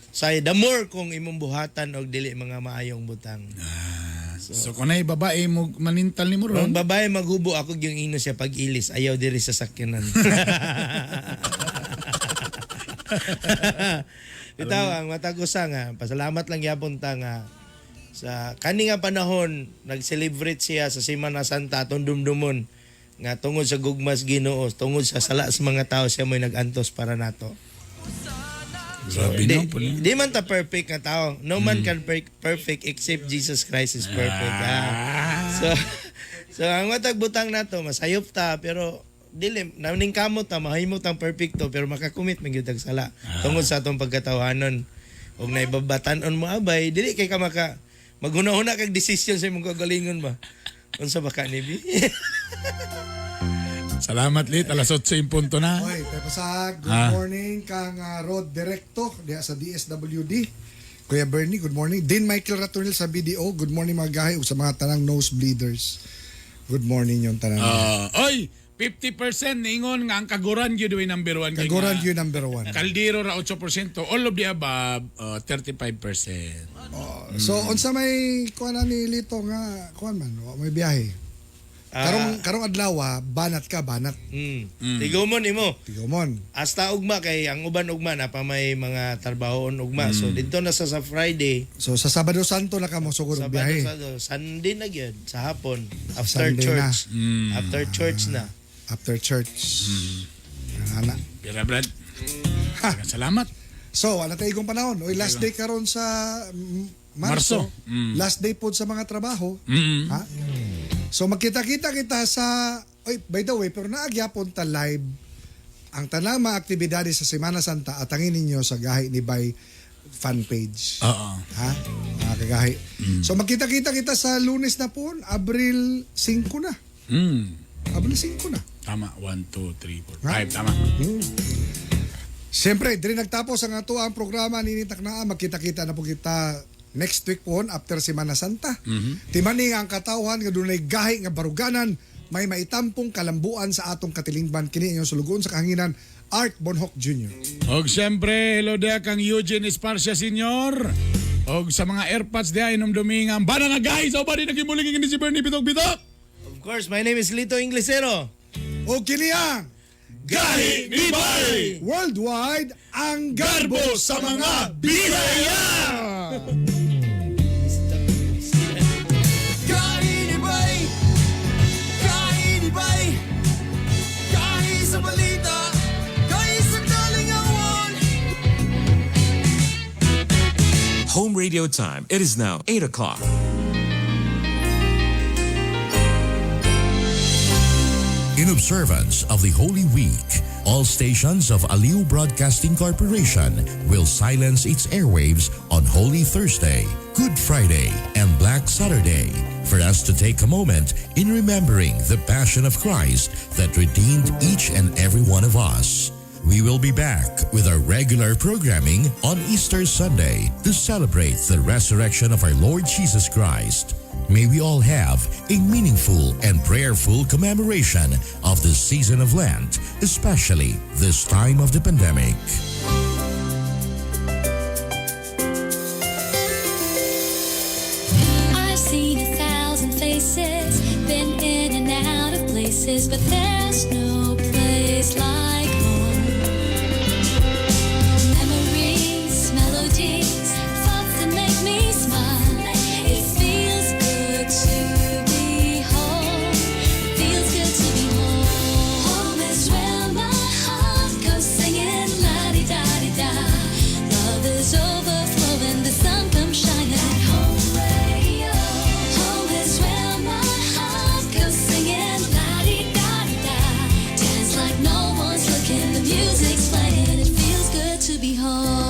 say the more kung imong buhatan og dili mga maayong butang. So, kung nay babae mo manintal nimo ron. Kung babae maghubo ako yung ino siya pag-ilis, ayaw diri sa sakyanan. Bitaw ang matag usa nga, pasalamat lang gyapon ta nga sa kani nga panahon nag-celebrate siya sa Semana Santa atong dumdumon nga tungod sa gugmas Ginoo, tungod sa sala sa mga tao siya mo'y nag-antos para nato. Grabe Di, no, puli. di man ta perfect nga tao. No man can perfect except Jesus Christ is perfect. Ah. So ang matag butang nato masayop ta pero dili naning kamot ta mahimo tang perfecto pero makakumit man gyud tag sala tungod sa atong pagkatawanon. Ug naibabatan-on mo abay dili kay ka maka maghuna-huna kag desisyon sa imong kagalingon ba. Unsa ba ka ni bi? Salamat Lit, alas 8 in punto na. Oy, Pepasag, good morning kang Rod Directo diha sa DSWD. Kuya Bernie, good morning. Dean Michael Ratonil sa BDO, good morning mga gahi ug sa mga tanang nosebleeders. Good morning yung tanan. Ah, oy, 50% niingon nga ang kaguran gyud way number 1. Kaguran gyud number 1. Kaldero ra 8%, all of the above 35%. So unsa may kuan na ni Lito nga kuan man, wa may biyahe. Karong karong adlaw, banat ka, banat. Tigumon nimo. Tigumon. Hasta ugma kay ang uban ugma na pa may mga trabahoon ugma. So dito na sa Friday. So sa Sabado Santo na ka mo sugod og Sabado, biyahe. Sabado, Sunday na gyud sa hapon after Sunday na. church. After church na. After church. Ana. Pira, Brad. Salamat. So, wala tayo igong panahon. Oy, last day karon sa Marso. Marso. Last day pod sa mga trabaho. Ha? So magkita-kita kita sa, oy, by the way, pero naagyapon ta live ang tanang mga aktibidades sa Semana Santa, atangin ninyo sa Gahi ni Bay fan page. Oo. Ha? Mga kagahi. So magkita-kita kita sa Lunes na po, Abril 5 na. Abril 5 na. Tama. 1, 2, 3, 4, 5. Tama. Siyempre, diri nagtapos ang ato ang programa nini Taknaa. Magkita-kita na po kita next week po after Semana Santa. Timani nga ang katawhan nga dunay gahi nga baruganan, may maitampong kalambuan sa atong katilingban, kini inyong sulugoon sa kahanginan, Art Bonhoc Jr. Og siyempre, hello dia kang Eugene Esparcia Sr. Og sa mga airpods diha inomdumi nga ang bana nga guys, o ba di nagimuling ni si Bernie Bitok Bitok? Of course, my name is Lito Inglesero. O kini ang Gahi ni Bay! Worldwide ang garbo sa mga Bisaya! Gahi ni Bay! Gahi ni Bay! Gahi sa balita! Gahi sa kalingawan! Home radio time. It is now 8 o'clock. In observance of the Holy Week, all stations of Aliw Broadcasting Corporation will silence its airwaves on Holy Thursday, Good Friday, and Black Saturday for us to take a moment in remembering the Passion of Christ that redeemed each and every one of us. We will be back with our regular programming on Easter Sunday to celebrate the resurrection of our Lord Jesus Christ. May we all have a meaningful and prayerful commemoration of the season of Lent, especially this time of the pandemic. I've seen 1,000 faces, been in and out of places, but there's no place like home. Memories, melodies, thoughts that make me smile. It feels good to be home. It feels good to be home. Home is where my heart goes singing la-di-da-di-da. Love is overflowing, the sun comes shining. At home radio. Home is where my heart goes singing la-di-da-di-da. Dance like no one's looking, the music's playing. It feels good to be home.